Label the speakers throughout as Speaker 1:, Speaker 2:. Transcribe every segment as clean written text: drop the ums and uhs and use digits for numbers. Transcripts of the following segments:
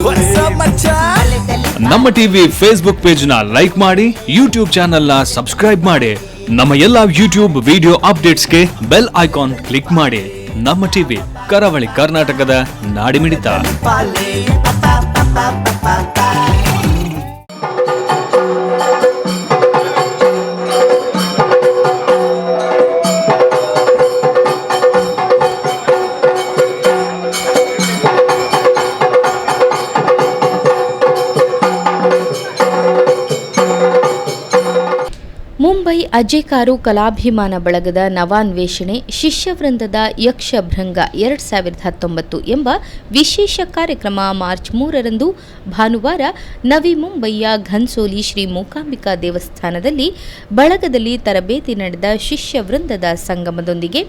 Speaker 1: What's up, ಮಚ್ಚಾ?
Speaker 2: ನಮ್ಮ TV Facebook page ನ ಲೈಕ್ ಮಾಡಿ, ಯೂಟ್ಯೂಬ್ ಚಾನೆಲ್ ನ ಸಬ್ಸ್ಕ್ರೈಬ್ ಮಾಡಿ. ನಮ್ಮ ಎಲ್ಲಾ ಯೂಟ್ಯೂಬ್ ವಿಡಿಯೋ ಅಪ್ಡೇಟ್ಸ್ಗೆ ಬೆಲ್ ಐಕಾನ್ ಕ್ಲಿಕ್ ಮಾಡಿ. ನಮ್ಮ ಟಿವಿ, ಕರಾವಳಿ ಕರ್ನಾಟಕದ ನಾಡಿಮಿಡಿತ.
Speaker 1: ಪಾಲೆ ಪಾ ಪಾ ಪಾ ಪಾ ಪಾ.
Speaker 3: ಮುಂಬೈ ಅಜೇಕಾರು ಕಲಾಭಿಮಾನ ಬಳಗದ ನವಾನ್ವೇಷಣೆ ಶಿಷ್ಯವೃಂದದ ಯಕ್ಷಭೃಂಗ 2019 ಎಂಬ ವಿಶೇಷ ಕಾರ್ಯಕ್ರಮ ಮಾರ್ಚ್ 3ರಂದು ಭಾನುವಾರ ನವಿ ಮುಂಬಯಿಯ ಘನ್ಸೋಲಿ ಶ್ರೀ ಮೂಕಾಂಬಿಕಾ ದೇವಸ್ಥಾನದಲ್ಲಿ ಬಳಗದಲ್ಲಿ ತರಬೇತಿ ನಡೆದ ಶಿಷ್ಯವೃಂದದ ಸಂಗಮದೊಂದಿಗೆ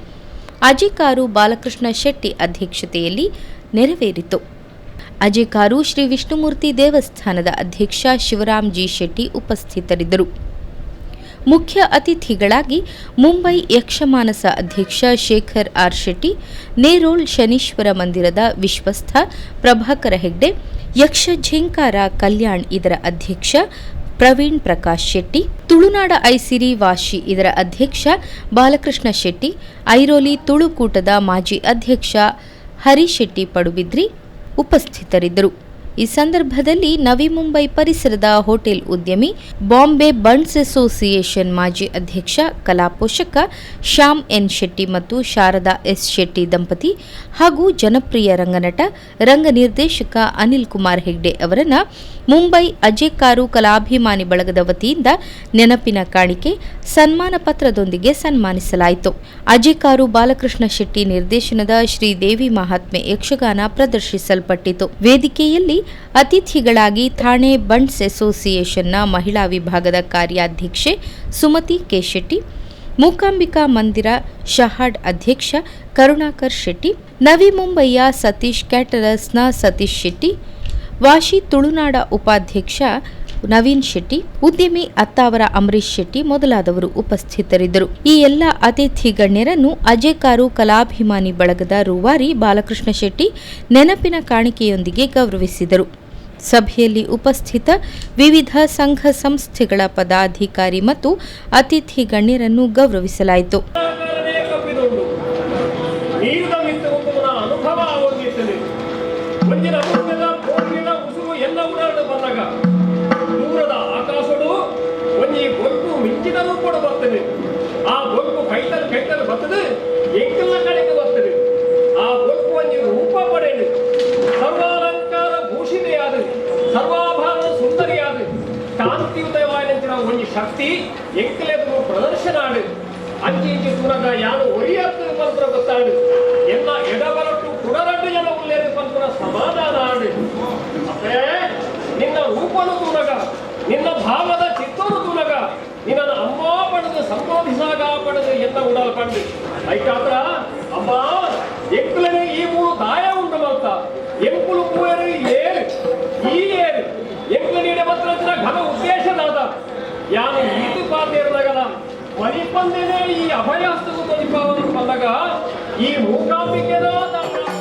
Speaker 3: ಅಜೇಕಾರು ಬಾಲಕೃಷ್ಣ ಶೆಟ್ಟಿ ಅಧ್ಯಕ್ಷತೆಯಲ್ಲಿ ನೆರವೇರಿತು. ಅಜೇಕಾರು ಶ್ರೀ ವಿಷ್ಣುಮೂರ್ತಿ ದೇವಸ್ಥಾನದ ಅಧ್ಯಕ್ಷ ಶಿವರಾಮ್ ಜಿ ಶೆಟ್ಟಿ ಉಪಸ್ಥಿತರಿದ್ದರು. ಮುಖ್ಯ ಅತಿಥಿಗಳಾಗಿ ಮುಂಬೈ ಯಕ್ಷಮಾನಸ ಅಧ್ಯಕ್ಷ ಶೇಖರ್ ಆರ್ ಶೆಟ್ಟಿ, ನೇರೋಳ್ ಶನೀಶ್ವರ ಮಂದಿರದ ವಿಶ್ವಸ್ಥ ಪ್ರಭಾಕರ ಹೆಗ್ಡೆ, ಯಕ್ಷ ಝೇಂಕಾರ ಕಲ್ಯಾಣ್ ಇದರ ಅಧ್ಯಕ್ಷ ಪ್ರವೀಣ್ ಪ್ರಕಾಶ್ ಶೆಟ್ಟಿ, ತುಳುನಾಡ ಐಸಿರಿ ವಾಶಿ ಇದರ ಅಧ್ಯಕ್ಷ ಬಾಲಕೃಷ್ಣ ಶೆಟ್ಟಿ, ಐರೋಲಿ ತುಳುಕೂಟದ ಮಾಜಿ ಅಧ್ಯಕ್ಷ ಹರಿಶೆಟ್ಟಿ ಪಡುಬಿದ್ರಿ ಉಪಸ್ಥಿತರಿದ್ದರು. ಈ ಸಂದರ್ಭದಲ್ಲಿ ನವಿ ಮುಂಬೈ ಪರಿಸರದ ಹೋಟೆಲ್ ಉದ್ಯಮಿ, ಬಾಂಬೆ ಬಂಡ್ಸ್ ಅಸೋಸಿಯೇಷನ್ ಮಾಜಿ ಅಧ್ಯಕ್ಷ, ಕಲಾಪೋಷಕ ಶ್ಯಾಮ್ ಎನ್ ಶೆಟ್ಟಿ ಮತ್ತು ಶಾರದಾ ಎಸ್ ಶೆಟ್ಟಿ ದಂಪತಿ ಹಾಗೂ ಜನಪ್ರಿಯ ರಂಗನಟ, ರಂಗ ನಿರ್ದೇಶಕ ಅನಿಲ್ ಕುಮಾರ್ ಹೆಗ್ಡೆ ಅವರನ್ನ ಮುಂಬೈ ಅಜೇಕಾರು ಕಲಾಭಿಮಾನಿ ಬಳಗದ ವತಿಯಿಂದ ನೆನಪಿನ ಕಾಣಿಕೆ, ಸನ್ಮಾನ ಪತ್ರದೊಂದಿಗೆ ಸನ್ಮಾನಿಸಲಾಯಿತು. ಅಜೇಕಾರು ಬಾಲಕೃಷ್ಣ ಶೆಟ್ಟಿ ನಿರ್ದೇಶನದ ಶ್ರೀದೇವಿ ಮಹಾತ್ಮೆ ಯಕ್ಷಗಾನ ಪ್ರದರ್ಶಿಸಲ್ಪಟ್ಟಿತು. ವೇದಿಕೆಯಲ್ಲಿ ಅತಿಥಿಗಳಾಗಿ ಥಾಣೆ ಬಂಡ್ಸ್ ಅಸೋಸಿಯೇಷನ್ನ ಮಹಿಳಾ ವಿಭಾಗದ ಕಾರ್ಯಾಧ್ಯಕ್ಷೆ ಸುಮತಿ ಕೆ ಶೆಟ್ಟಿ, ಮೂಕಾಂಬಿಕಾ ಮಂದಿರ ಶಹಾಡ್ ಅಧ್ಯಕ್ಷ ಕರುಣಾಕರ್ ಶೆಟ್ಟಿ, ನವಿ ಮುಂಬಯಿಯ ಸತೀಶ್ ಕ್ಯಾಟರರ್ಸ್ನ ಸತೀಶ್ ಶೆಟ್ಟಿ, ವಾಶಿ ತುಳುನಾಡ ಉಪಾಧ್ಯಕ್ಷ ನವೀನ್ ಶೆಟ್ಟಿ, ಉದ್ಯಮಿ ಅತ್ತಾವರ ಅಂಬರೀಶ್ ಶೆಟ್ಟಿ ಮೊದಲಾದವರು ಉಪಸ್ಥಿತರಿದ್ದರು. ಈ ಎಲ್ಲ ಅತಿಥಿ ಗಣ್ಯರನ್ನು ಅಜೇಕಾರು ಕಲಾಭಿಮಾನಿ ಬಳಗದ ರೂವಾರಿ ಬಾಲಕೃಷ್ಣ ಶೆಟ್ಟಿ ನೆನಪಿನ ಕಾಣಿಕೆಯೊಂದಿಗೆ ಗೌರವಿಸಿದರು. ಸಭೆಯಲ್ಲಿ ಉಪಸ್ಥಿತ ವಿವಿಧ ಸಂಘ ಸಂಸ್ಥೆಗಳ ಪದಾಧಿಕಾರಿ ಮತ್ತು ಅತಿಥಿ ಗಣ್ಯರನ್ನು ಗೌರವಿಸಲಾಯಿತು.
Speaker 4: ಕಾರನೇ ಕಬ್ಬಿದುಂಡು ನೀರಿನ ಮಿತ್ತು ಉಂಟುನ ಅನುಭವ ಆವೊಂದಿತ್ತದೆ. ಒಂಜಿನ ಅಮೃತದ ಕೋಟಿನ ಉಸುರು ಎಲ್ಲ ಉಡಾಡು ಬಂದಾಗ ದೂರದ ಆಕಾಶಡು ಒಂಜಿ ಬೊಲ್ಪು ಮಿಂಚಿನ ರೂಪಡು ಬರ್ತದೆ. ಆ ಬೊಲ್ಪು ಕೈತಲ್ ಕೈತಲ್ ಬರ್ತದೆ, ಎಂಕಲ್ನ ಕಡೆಗೆ ಬರ್ತದೆ. ಆ ಬೊಲ್ಪು ಒಂಜಿ ರೂಪ ಪಡೆದು, ಸರ್ವಾಲಂಕಾರ ಭೂಷಿತೆಯಾದ, ಸರ್ವಾಭರಣ ಸುಂದರಿಯಾದ, ಕಾಂತಿಯುತವಾದ ಒಂಜಿ ಶಕ್ತಿ ಎಂಕಲೆದು ಪ್ರದರ್ಶನ ಆಡು. ಅಂಚಿ ಇಂಚಿ ತೂನಗ ಯಾನು ಒರಿಯತ್ತು ಪನ್ಪುನ ಗೊತ್ತಾಡು. ಎಲ್ಲ ಎಡಬಲಟ್ಟು ಕುಡರಡ್ಡು ಜನ ಉಲ್ಲೇರು ಪನ್ಪುನ ಸಮಾಧಾನ ಆಡು. ಅಪ್ಪೇ, ನಿನ್ನ ರೂಪನು ತೂನಗ, ನಿನ್ನ ಭಾವದ ಚಿತ್ತನು ತೂನಗ, ನಿನ್ನನ್ನು ಅಮ್ಮ ಪಡೆದು ಸಂಬೋಧಿಸಾಗ ಪಡೆದು ಎನ್ನ ಉಡಲ್ ಪಂಡು ಐಕಾತ್ರ ಅಮ್ಮ, ಎಂಕುಲನೆ ಈ ಮೂರು ದಾಯ ಉಂಟು ಮಲ್ತ. ಎಂಕುಲು ಮೂವರು ಏರು, ಈ ಏರು ಎಂಕುಲು ನೀಡೆ ಮಾತ್ರ ಘನ ಉದ್ದೇಶದಾದ. ಯಾನು ಈತು ಪಾತೇರ್ನಗಲ ಮನಿಪಂದೇನೆ ಈ ಅಭಯಾಸ್ತವು ತೊಲಿಪಾವನ್ನು ಬಂದಾಗ ಈ ಮೂಕಾಂಬಿಕೆದ ತಮ್ಮ
Speaker 5: ನೀವು.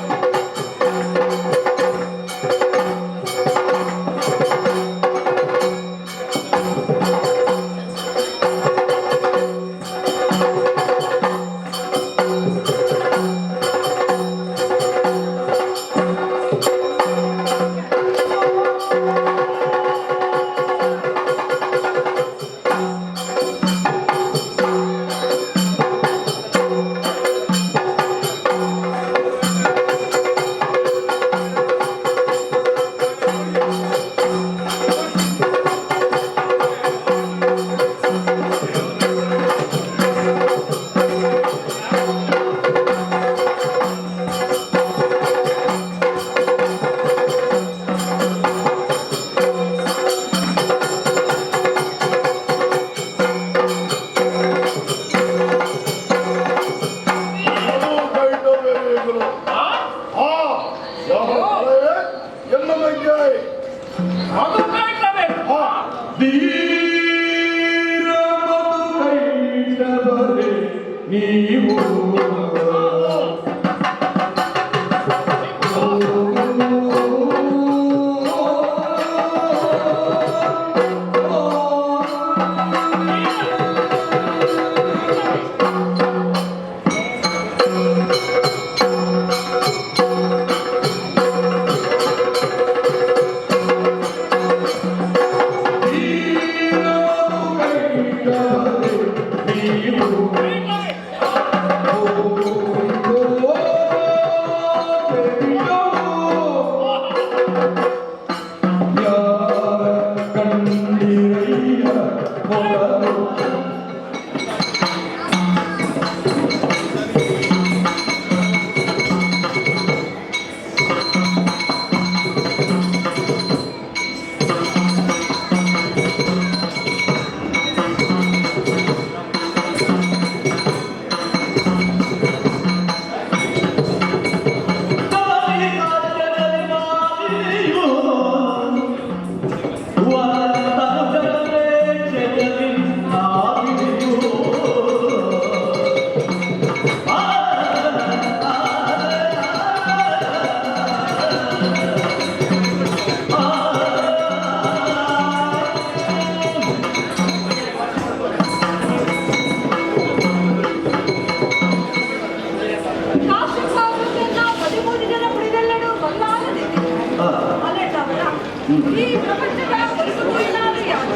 Speaker 6: ಈ ಪ್ರಪಂಚದ ಹೊರತು ಇಲ್ಲಾಂದ್ರೆ ಯಾರು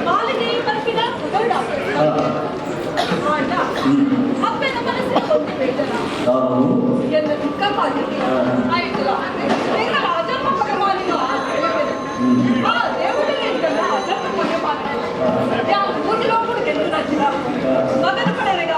Speaker 6: ಮಾಲಿಗೆ ಬರ್ಕಿದ ಪುಗಡ ಆಂಡ ಅಪ್ಪನ ಮನಸ್ಸಿನ ಒಂದು ಬೇಜಾರ ಎಲ್ಲ ದುಃಖ ಪಾಲಿಗೆ ಆಯ್ತಲ್ಲ ಈಗ ಅಧರ್ಮ ಪರಮಾನಿನ ಆ దేవుడిని ಅಧರ್ಮ ಪರಮಾನ ಯಾವ ಮೂರು ಗೆದ್ದು ನಚ್ಚಿದ ಮಗನ ಪಡೆಯಗ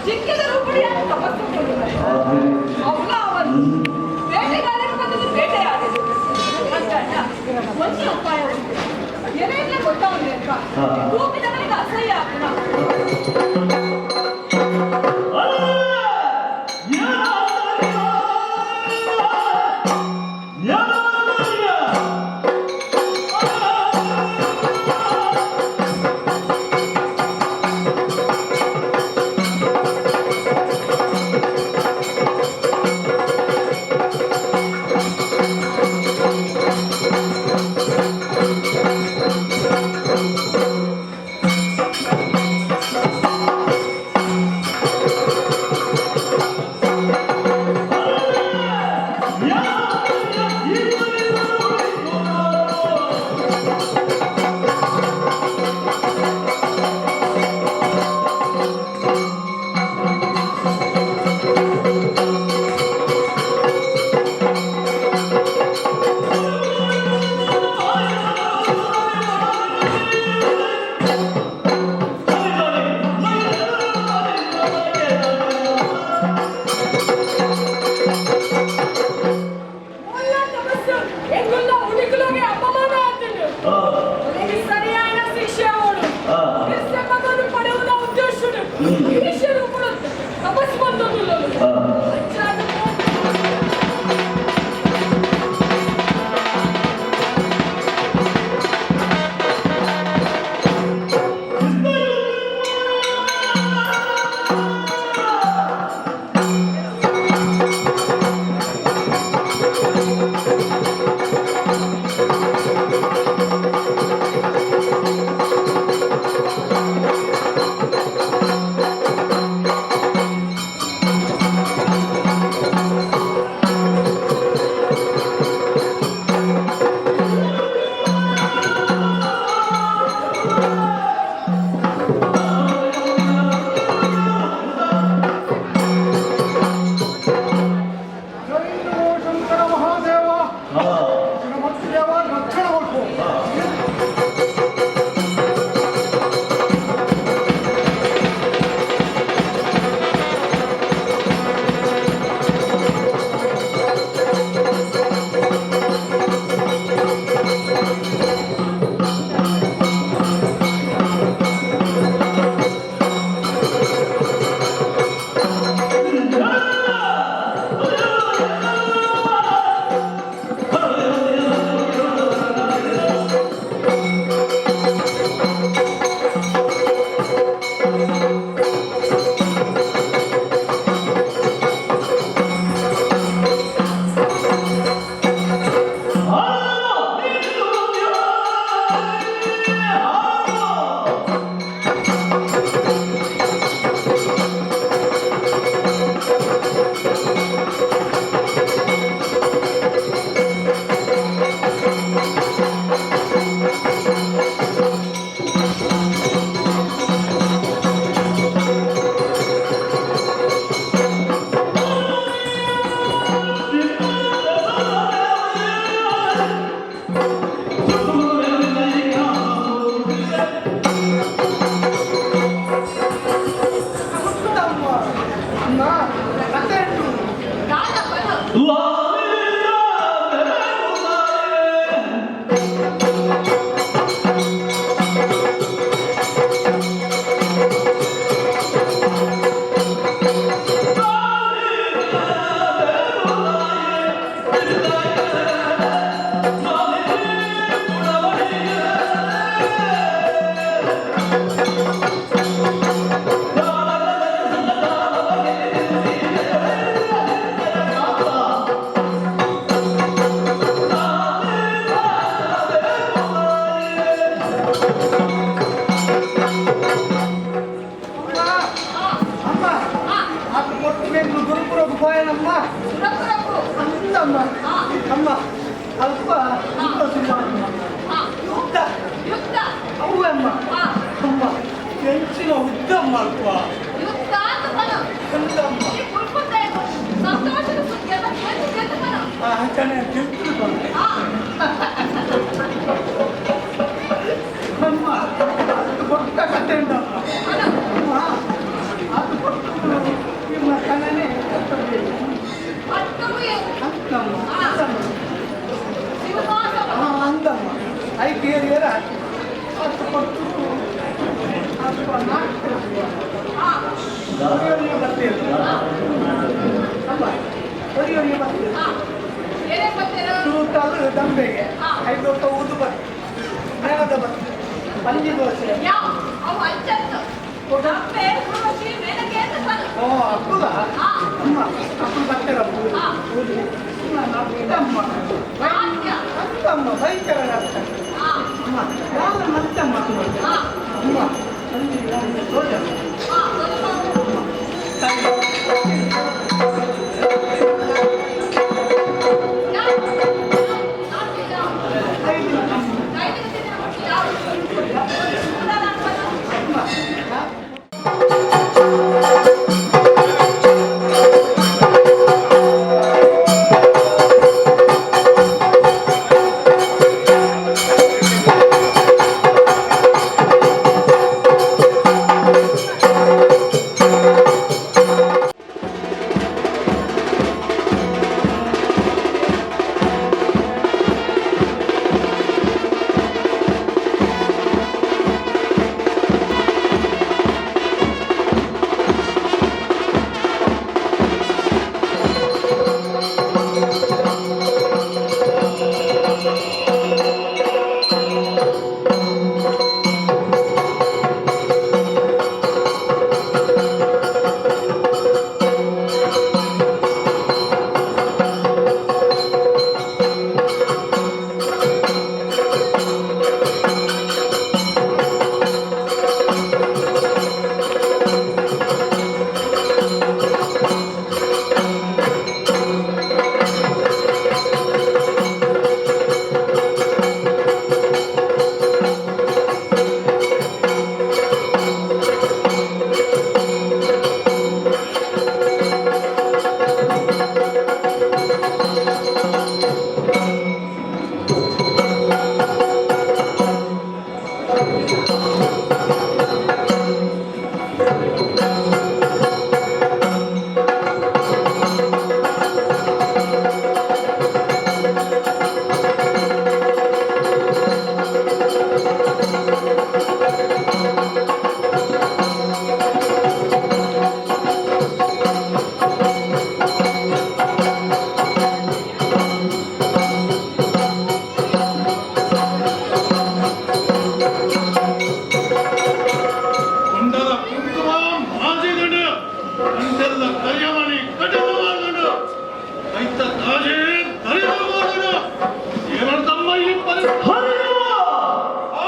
Speaker 6: ಚಿಕ್ಕಿದ ರೂಪಡಿ ತಪಸ್ಸು ಅವಳ ಅವನು ಬೇಟೆಗಾರರು ಬಂದದ್ದು ಬೇಟೆಯಾಡಿದ್ದು ಅಂತ ಒಂದು ಉಪಾಯ ಉಂಟು ಏನೇನೆ ಗೊತ್ತಾವನೆ ಅಂತ ರೂಪಿದವನಿಗೆ ಅಸಹ್ಯ ಆಗ್ತದ.
Speaker 5: ಆ
Speaker 7: ಪೋಯನಮ್ಮ.
Speaker 6: ಸುರಪುರಕ್ಕೂ.
Speaker 7: ಅಂದಮ್ಮ. ಅಮ್ಮ, ಅಲ್ಪ ಸುಮಾರು ಯುದ್ಧ.
Speaker 6: ಯುದ್ಧ.
Speaker 7: ಅವಮ್ಮ. ಅಮ್ಮ, ಹೆಂಚಿನ ಉದ್ದಮ್ಮ ಅಲ್ಪ.
Speaker 6: ಯುದ್ಧ ಅಂತ ಪನು.
Speaker 7: ಅಂದಮ್ಮ.
Speaker 6: ಈ ಪುಲ್ಪುದ್ದ ಸಂತೋಷದ ಸುದ್ದಿ ಎಲ್ಲ ಕೇಳ್ತು ಕೇಳ್ತು ಪನು.
Speaker 7: ಆಚರಣೆ ತಿಳ್ತು ಬಂದೆ. ಅಮ್ಮ, ಅದು ಕೊಟ್ಟ ಕತೆ ಉಂಟಮ್ಮ. ಅಮ್ಮ, ಅದು ಕೊಟ್ಟು ನಿಮ್ಮ ಕಣನೆ ಅಂತಮ್ಮ. ಅಂದಮ್ಮ, ಐದು ಏರಿಯರ ಅದು ಕೊಟ್ಟು ಅದು ನಾಲ್ಕು ಹೊರೆಯವರಿಗೆ ಬರ್ತೀರಿ ಅಮ್ಮ, ಹೊರೆಯವರಿಗೆ ಬರ್ತೀರಿ. ಸುತ್ತಾಲು ದಂಬೆಗೆ ಐದು ಊದು ಬತ್ತೆ, ಮೇಣದ ಬತ್ತೆ, ಪಂಜಿ ದೋಸೆ. ಓ ಅಕ್ಕುಲ ಅಮ್ಮ, ಅಕ್ಕಳು ಬರ್ತೀರ ಅಮ್ಮ. ಅಂತಮ್ಮ, ಬೈಕರ ಅಮ್ಮ, ಯಾರು ಮತ್ತಮ್ಮ ಅಮ್ಮ ಅಲ್ಲಿ ತೋಜಮ್ಮ.
Speaker 5: ಕುಂಡಲ ಕುಂಕುಮ ಮಾಜಿದುಂಡು, ಅಂತೆಲ್ಲ ಕರಿಯಮಣಿ ಕಡಿದು ಮಾಡುಂಡು, ಐತ ತಾಜೆ ತರಿದು ಮಾಡುಂಡು. ಏನೋ ತಮ್ಮ ಈ ಪರಿಸ್ಥಿತಿ.
Speaker 6: ಆ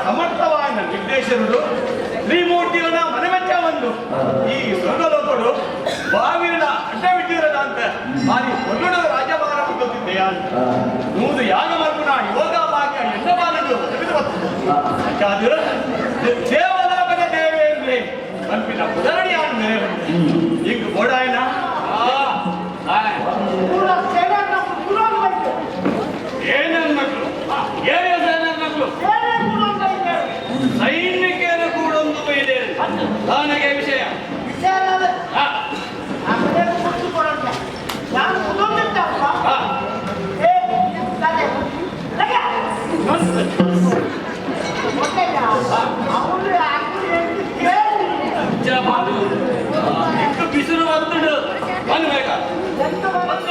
Speaker 5: ಸಮರ್ಥವಾದ ನಿರ್ದೇಶನರು ತ್ರಿಮೂರ್ತಿಗಳ ಮನವೆಚ್ಚ ಒಂದು ಈ ಸ್ವರ್ಗಲೋಕಡು ಬಾವಿನ ಅಡ್ಡ ಬಿಟ್ಟಿರಲ್ಲ ಅಂತ ಬಾರಿ ಹೊರಗಡೆ ರಾಜಭಾರ ಗೊತ್ತಿದ್ದೆಯಾ ನೂದು ಯಾಗ ಮರ್ಪುನ ಯೋಗ ಭಾಗ್ಯ ಎನ್ನ ಬಾಲಡು ಅದು ದೇವಲೋಕದ ದೇವೇಂದ್ರೆ ಕಲ್ಪಿನ ಉದಾಹರಣೆಯನ್ನು ಮೇರೆ ಈಗ ಬೋಡಾಯನ
Speaker 4: ಏನನ್ ಮಕ್ಕಳು ಏನೇ ಸೇನನ್ ಮಕ್ಕಳು ಸೈನಿಕರು ಕೂಡ ಒಂದು ಇದೆ ನನಗೆ ವಿಷಯ. ಬಿಸಿಲು ಬಂದುಡು ಬಂದ ಬೇಗ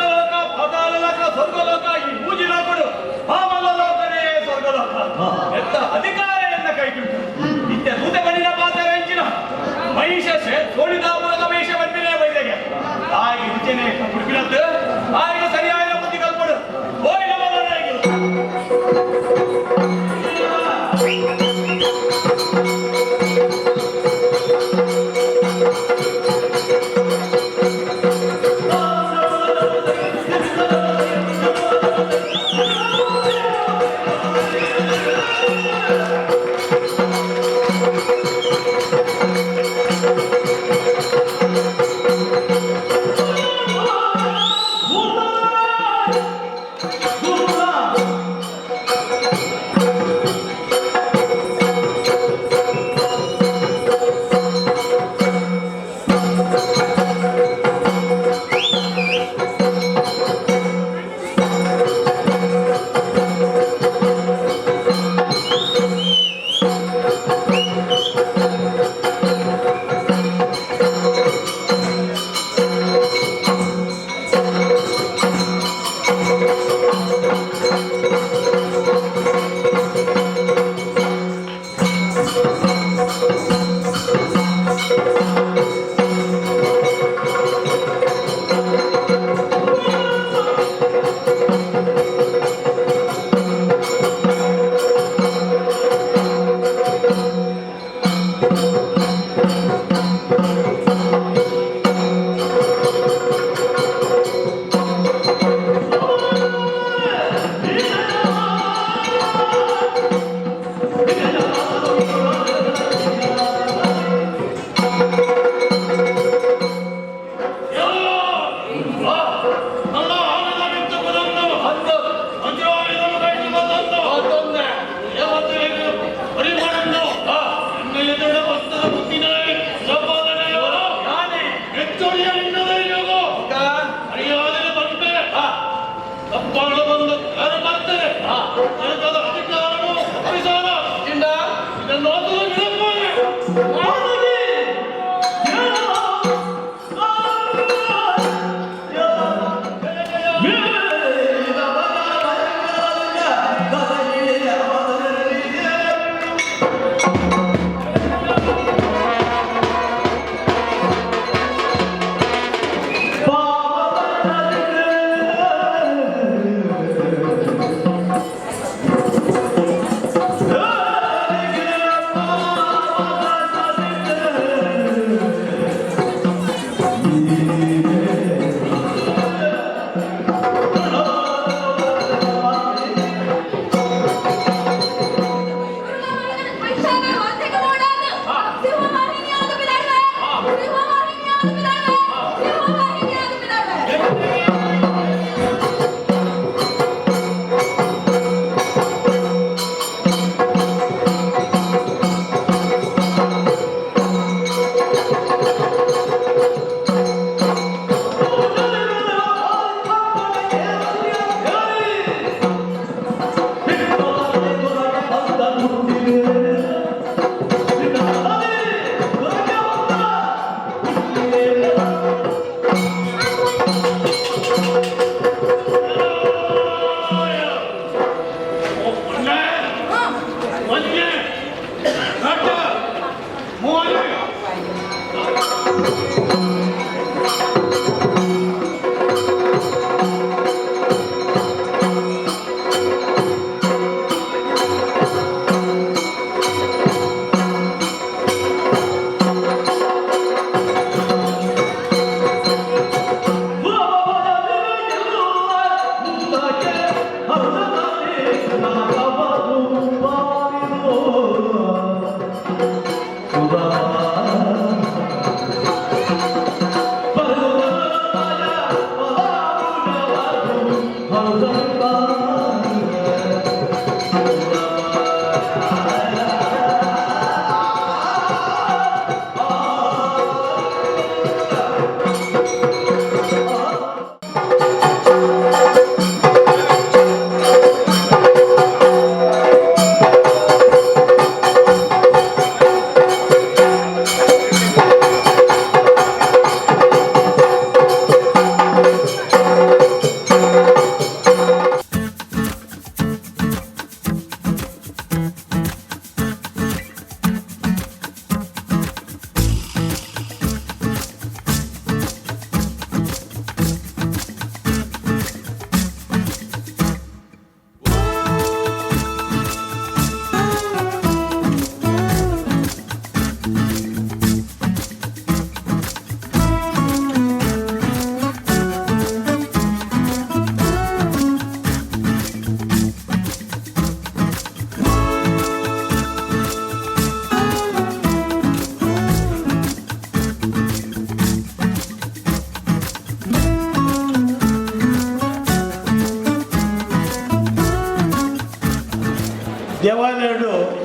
Speaker 5: ಲೋಕ, ಪಾತಾಳ ಲೋಕ, ಸ್ವರ್ಗಲೋಕ, ಈ ಮೂಜಿ ಲೋಕಡು ಪಾಮಲ ಲೋಕನೇ ಸ್ವರ್ಗಲೋಕ ಎತ್ತ ಅಧಿಕಾರ ಎನ್ನ ಕೈಗುಂಟು ಇತ್ತ ದೂತ ಬಣ್ಣಿನ ಪಾತ್ರ ಹೆಂಚಿನ ಮಹಿಷ ಸೋಳಿದ ಮೂಲಕ ಮಹಿಷ ಬಂದಿನೇ ಬೈದೆಗೆ ತಾಯಿ ಇಂಚನೆ ಕುಡುಪಿನದ್ದು ಆಗ ಸರಿಯಾದ ಬುದ್ಧಿ ಕಲ್ಪಡು ಹೋಗಿ ನಮ್ಮ.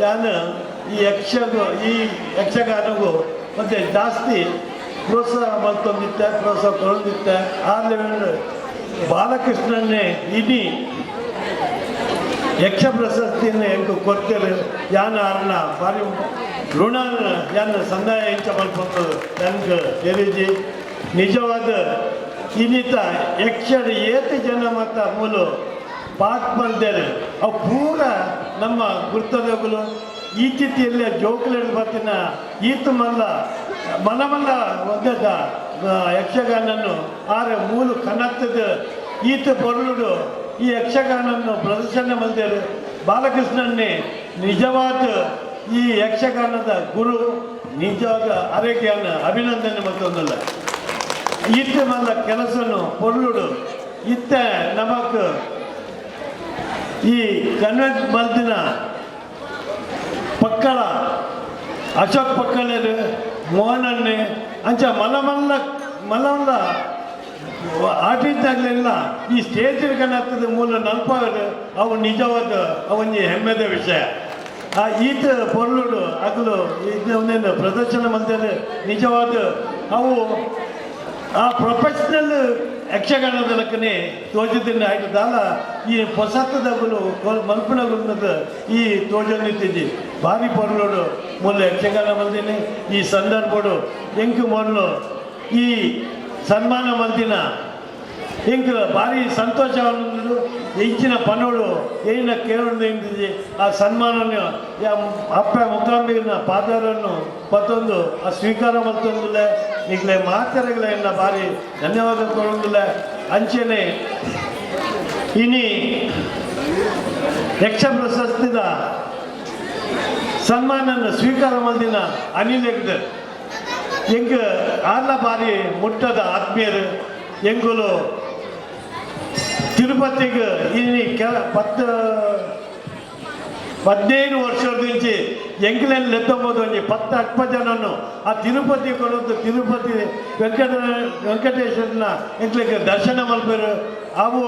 Speaker 8: ಯಾನ್ ಈ ಈ ಯಕ್ಷಗಾನಗೂ ಮತ್ತೆ ಜಾಸ್ತಿ ಪ್ರೋತ್ಸಾಹ ಮಲ್ತೊಂದಿತ್ತೆ, ಪ್ರೋತ್ಸಾಹ ಕೊರೊಂದಿತ್ತೆ. ಆರ್ಲೆ ಬಾಲಕೃಷ್ಣನ್ನೇ ಇಡೀ ಯಕ್ಷ ಪ್ರಶಸ್ತಿಯನ್ನು ಎಂಕು ಕೊಡ್ತೇವೆ. ಯಾನ ಅರ್ನ ಭಾರಿ ಋಣ ಯಾನ ಸಂದಾಯ ಇಂಚ ಮಲ್ಪೊಂದು ನನಗೆ ತೆರಿಜಿ. ನಿಜವಾದ ಇನ್ನಿತ ಯಕ್ಷರ ಏತ ಜನ ಮತ್ತ ಮೂಲು ಪಾಟ್ ಮಲ್ದೇರು ಅವು ಪೂರ ನಮ್ಮ ಗುರ್ತದಗಳು. ಈ ತಿಥಿಯಲ್ಲಿ ಜೋಕುಲೆಡ್ ಬತ್ತಿನ ಈತ ಮಲ್ಲ ಮಲ್ಲ ಮಲ್ಲ ಒಂದದ ಯಕ್ಷಗಾನನ್ನು ಆರೆ ಮೂಲು ಕನತ್ತದ ಈತ ಪೊರ್ಲುಡು ಈ ಯಕ್ಷಗಾನನ್ನು ಪ್ರದರ್ಶನ ಮಲ್ದೇರು. ಬಾಲಕೃಷ್ಣನ್ನೇ ನಿಜವಾದ ಈ ಯಕ್ಷಗಾನದ ಗುರು, ನಿಜವಾದ ಆರೋಗ್ಯವನ್ನು ಅಭಿನಂದನೆ ಮತ್ತೊಂದಲ್ಲ. ಈತ ಮಲ್ಲ ಕೆಲಸನು ಪೊರ್ಲುಡು ಇತ್ತ ನಮಕ್ ಈ ಕನ್ವೆಂಟ್ ಮಲ್ದಿನ ಪಕ್ಕಳ ಅಶೋಕ್ ಪಕ್ಕಳರು ಮೋಹನನ್ನೇ ಅಂಚ ಮಲ್ಲ ಮಲ್ಲ ಮಲ್ಲ ಮಲ್ಲ ಆಟಿದ್ದಾಗಲೆಲ್ಲ ಈ ಸ್ಟೇಜ್ ಕನ್ನತ್ತದ ಮೂಲ ನಲ್ಪಾವರು ಅವು ನಿಜವಾದ ಅವೊಂಜಿ ಹೆಮ್ಮೆದ ವಿಷಯ. ಆ ಈತ ಪೊರ್ಲುಡು ಅಗಲು ಒಂದೇನು ಪ್ರದರ್ಶನ ಮಲ್ತೇನೆ. ನಿಜವಾದ ಅವು ಆ ಪ್ರೊಫೆಷನಲ್ ಯಕ್ಷಗಾನದ ಲೆಕ್ಕನೆ ತೋಜದಿನ ಆಯ್ತು ದಾಲ ಈ ಹೊಸತದಗುಲು ಮಲ್ಪನಗುನ್ನದು ಈ ತೋಜೊಂದಿತ್ತಿದ್ದಿ. ಭಾರಿ ಪೊರ್ಲುಡು ಮೂಲ ಯಕ್ಷಗಾನ ಮಲ್ದಿನಿ. ಈ ಸಂದರ್ಭಡು ಎಂಕ್ ಮೊದಲು ಈ ಸನ್ಮಾನ ಮಲ್ದಿನ ಎಂಕ್ ಭಾರಿ ಸಂತೋಷ ಆನಂದುಂಡು. ಇಂಚಿನ ಪನೋಡು ಏನ ಕೇಳೋದು ಎಂದಿದ್ದಿ. ಆ ಸನ್ಮಾನನ ಅಪ್ಪ ಮುಖಾಂಬಿನ ಪಾದರನ್ನು ಪತ್ತೊಂದು ಆ ಸ್ವೀಕಾರ ಮಲ್ತೊಂದುಲ್ಲೆ. ನಿಗ್ಲೆ ಮಾತೆರೆಗ್ಲ ಎನ್ನ ಭಾರಿ ಧನ್ಯವಾದ ಕೊಡೊಂದುಲ್ಲೆ. ಅಂಚೆನೆ ಇನಿ ಯಕ್ಷ ಪ್ರಶಸ್ತಿದ ಸನ್ಮಾನನ ಸ್ವೀಕಾರ ಮಲ್ದಿನ ಅನಿಲ್ ಹೆಗ್ಡೆ ಎಂಕ್ ಆರ್ಲ ಬಾರಿ ಮುಟ್ಟದ ಆತ್ಮೀಯರು. ಎಂಕುಲು ತಿರುಪತಿಗೆ ಇನಿ ಕೆಲ 10 15 ವರ್ಷದಿಂಚಿ ಎಂಕ್ಲೆನ್ ಲೆತ್ತೊಂಬುದು ಒಂಜಿ 10 ಅಲ್ಪ ಜನನು ಆ ತಿರುಪತಿ ಕೊಡೋದು. ತಿರುಪತಿ ವೆಂಕಟೇಶ್ವರನ ಎಂಕ್ಲೆಗ್ ದರ್ಶನ ಮಲ್ಪೆರು. ಅವು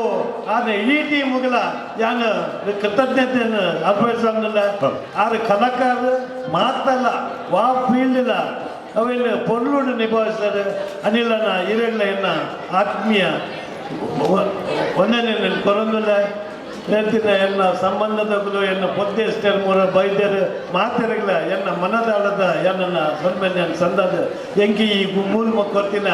Speaker 8: ಆನ ಇಡೀ ಟೀಮುಗಳ ಯಾನ್ ಕೃತಜ್ಞತೆಯನ್ನು ಅರ್ಪಿಸೋದಿಲ್ಲ. ಆರು ಕಲಾಕಾರ ಮಾತಲ್ಲ, ವಾ ಫೀಲ್ಡ್ ಇಲ್ಲ ಅವೆಲ್ಲ ಪೊರ್ಲುಡು ನಿಭಾಯಿಸ್ತಾರೆ. ಅನಿಲನ ಹಿರೇಗಳ ಎನ್ನ ಆತ್ಮೀಯ ವಂದನೆ ಕೊರೊಂದುಲ್ಲೆ. ಹೇಳ್ತಿನ ಎನ್ನ ಸಂಬಂಧದಗಳು, ಎನ್ನ ಪೊದ್ದೆಸ್ಟರ್ ಮೂರ ಬೈದ್ಯರು ಮಾತೆರೆಗ್ಲ ಎನ್ನ ಮನದಾಳದ ಎನ್ನ ಸೊನ್ಮೆನ್ ಸಂದದ ಎಂಕಿ ಈ ಮೂಲ ಕೊರ್ತಿನ